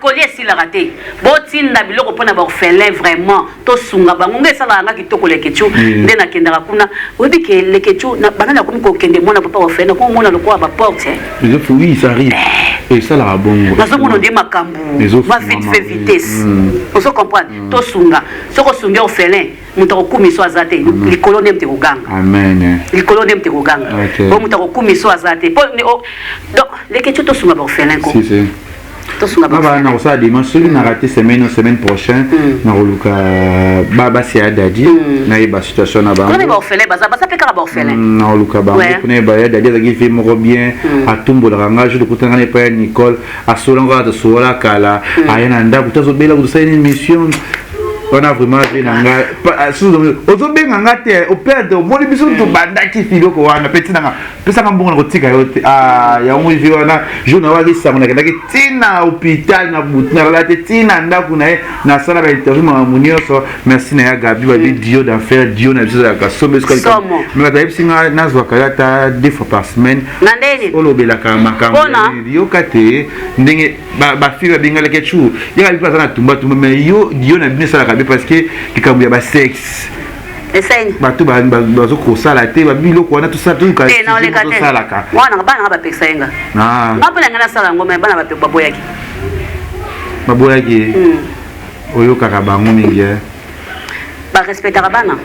colis esilaka te. Botinda biloko mpona ba orphelins vraiment. Tosunga bango. Ngai esalaka nga kitoko Leketchou. Nde nakendaka kuna. Oyebi ke Leketchou na banda nakomi kokende mona papa orphelin, nakomi komona lokola ba porte. Oui, ça arrive. Esalaka bongo. Nazomona nde makambo va vite fait vitesse. Ozo comprendre? Tosunga. Soki osungi orphelin, moto akokumisa aza te. Likolo nde moto ekoganga. Amen. Likolo nde moto ekoganga. Po moto akokumisa aza te. Po donc Leketchou, tosunga ba orphelin ko. Si, si. Tosunga ba Nga orphelin. Na kosala dimanche, soki na raté semaine, semaine prochaine nakoluka basi ya Dadi, nayeba situation na Kuna mpe bango. ba orphelin baza mpe kaka ba orphelin. Nakoluka bango kuna, yeba ya Dadi azalaki vie moko bien, atumbolaka nga. Jour tokutanga na epai ya Nicole, asolanga kaka, tosolola kala, aya na ndako tazobela, kotosala émission wana. Vraiment vie na nga ozobenga nga te, operdre. Omoni biso tobandaki biloko wana, peti nanga pesanga mbongo na kotika yo te. Ah, yango vie wana, jour na waki sango, nakendaki ntina hôpital na butu, nalala te ntina ndako na ye, nasala ba interview, makambo nyonso. Merci na ya Gabi, babi dio d'enfer, dio na biso ezalaka sombe. Somo. Mais bato ayebisi nga nazwaka yo ata deux fois par semaine. Na ndeni? Olobelaka makambo. Mpona? Yoka te ndenge bafille babengalaki chu yaka bipo aza na tumbatumba, mais yo dio na bino esalaka be parce que likambo ya basexe Eseni. Bato bazokosala te babiloko wana, tosala. Te, naoleka te. Tosalaka. Wana bana nga bapekisa ye nga. Ah, nga mpe na ngai nasala yango, mais bana baboyaki. Baboyaki. Oyokaka bango mingi, eh? Barespectaka bana.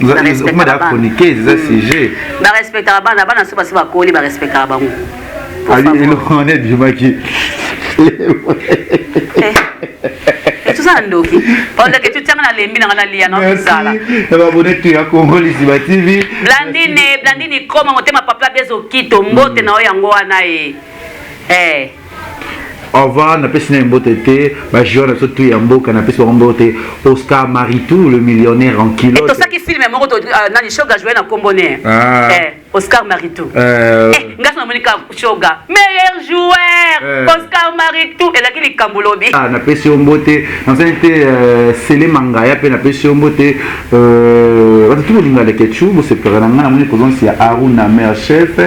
Barespectaka Okoma da bana. chroniqueuse, eza sujet. Barespectaka bana. Bana so basi bakoli, barespectaka bango. Por Ali favor. eloko wana ebimaki. Tozala ndoki oleke tutianga na lembi nanga nalia na nzala. Na babone tu ya Congo Liziba TV. Blandine, Blandine koma motema papa Blaise Okito, mbote na oyo yango wana ye eh. Au revoir. Napesi na ye mbote te, bajoueur na biso tu ya mboka, napesi bango mbote. Oscar Maritou, le millionnaire en Eh, kilote. tosaki film moko nani Shoga joue na kombo ne. Ah. Eh, Oscar Maritou. Eh, nga so namoni ka Shoga meilleur joueur. Oscar Maritou elaki likambo lobi. Ah, napesi yo mbote, nasali te Sele Mangaya mpe napesi yo mbote. Bato tu bolinga Lekechu, bosepelaka na ngai. Namoni présence ya Aruna mare chef,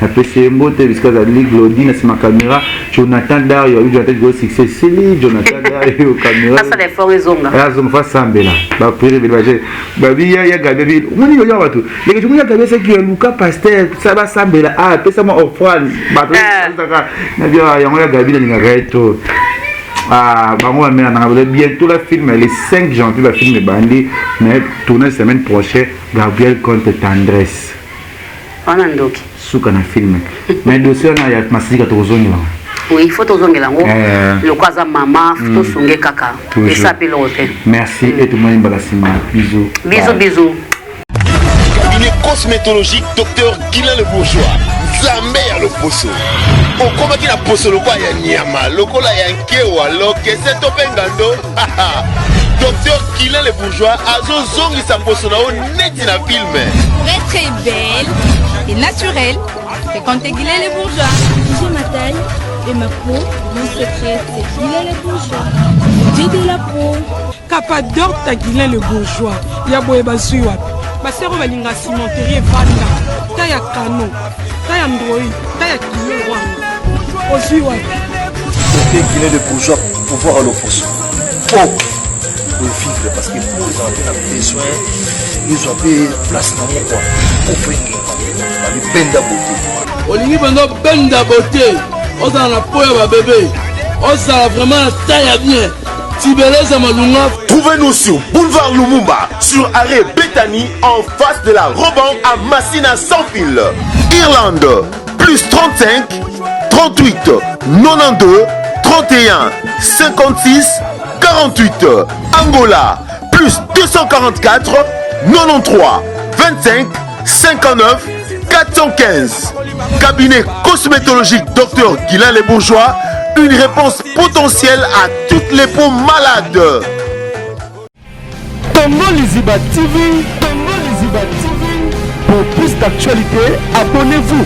napesi ye mbote bisika azali. Glodi na nsima caméra, Jonathan Dario abi Jonathan Go succès esili, Jonathan Dario caméra. Asala effort ezonga. Azonga fa sambela bapriere ebele baje babi ya Gabi abi omoni yo ya bato Lekechu moni ya Gabi asaki ya luka pasteur sa basambela, ah, pesa mwa offrande bato azaka na bia yango ya Gabi nalingaka ye to. Ah, bango bamela nanga baza bientôt la film le 5 janvier, bafilm ebandi, mais tourne semaine prochaine, Gabriel contre Tendresse. Wana ndoki. Suka na film, mais dossier wana ya Masika tokozongela. Oui, il faut tozongela yango. Loko aza mama, tosunge kaka. Toujours. Esa mpe eloko te. Merci et tomoni mbala nsima, bisous. Bisous. Bye. Bisous. Cabinet cosmétologique Docteur Guilain Le Bourgeois, Nzambe ya loposo. Okomaki na poso lokola ya nyama, lokola ya nkewa, lokese to mpe ngando, Docteur Guilain Le Bourgeois azozongisa poso na yo neti na film. Pour être belle et naturelle, fréquentez Guilain les Bourgeois. J'ai ma taille et ma peau. Mon secret, c'est Guilain les Bourgeois. Beauté de la peau. Capador ta Guilain le Bourgeois ya boye bazwi wapi? Basero balinga cimenterie evanda ta ya kano, ta ya ndroi, ta ya kilo wana ozwi wapi? Docteur Guilain le Bourgeois, pouvoir à l'opposition. Po vivre parce que po ezala mpe na besoin ezwa mpe place nango quoi, po fo engenga babibenda beauté. Olingi mpenza obenda beauté, ozala na po ya babebe, ozala vraiment na taille ya bien, tibeleza malunga. Trouvez-nous sur boulevard Lumumba, sur arrêt Bethany, en face de la Roban à Massina sans fil. Irlande, plus 35 38 92 31 56 48. Angola, plus 244. 93 25 59 415. Cabinet cosmétologique Dr Guilain Les Bourgeois, une réponse potentielle à toutes les peaux malades. Congo Liziba TV, Congo Liziba TV. Pour plus d'actualités, abonnez-vous.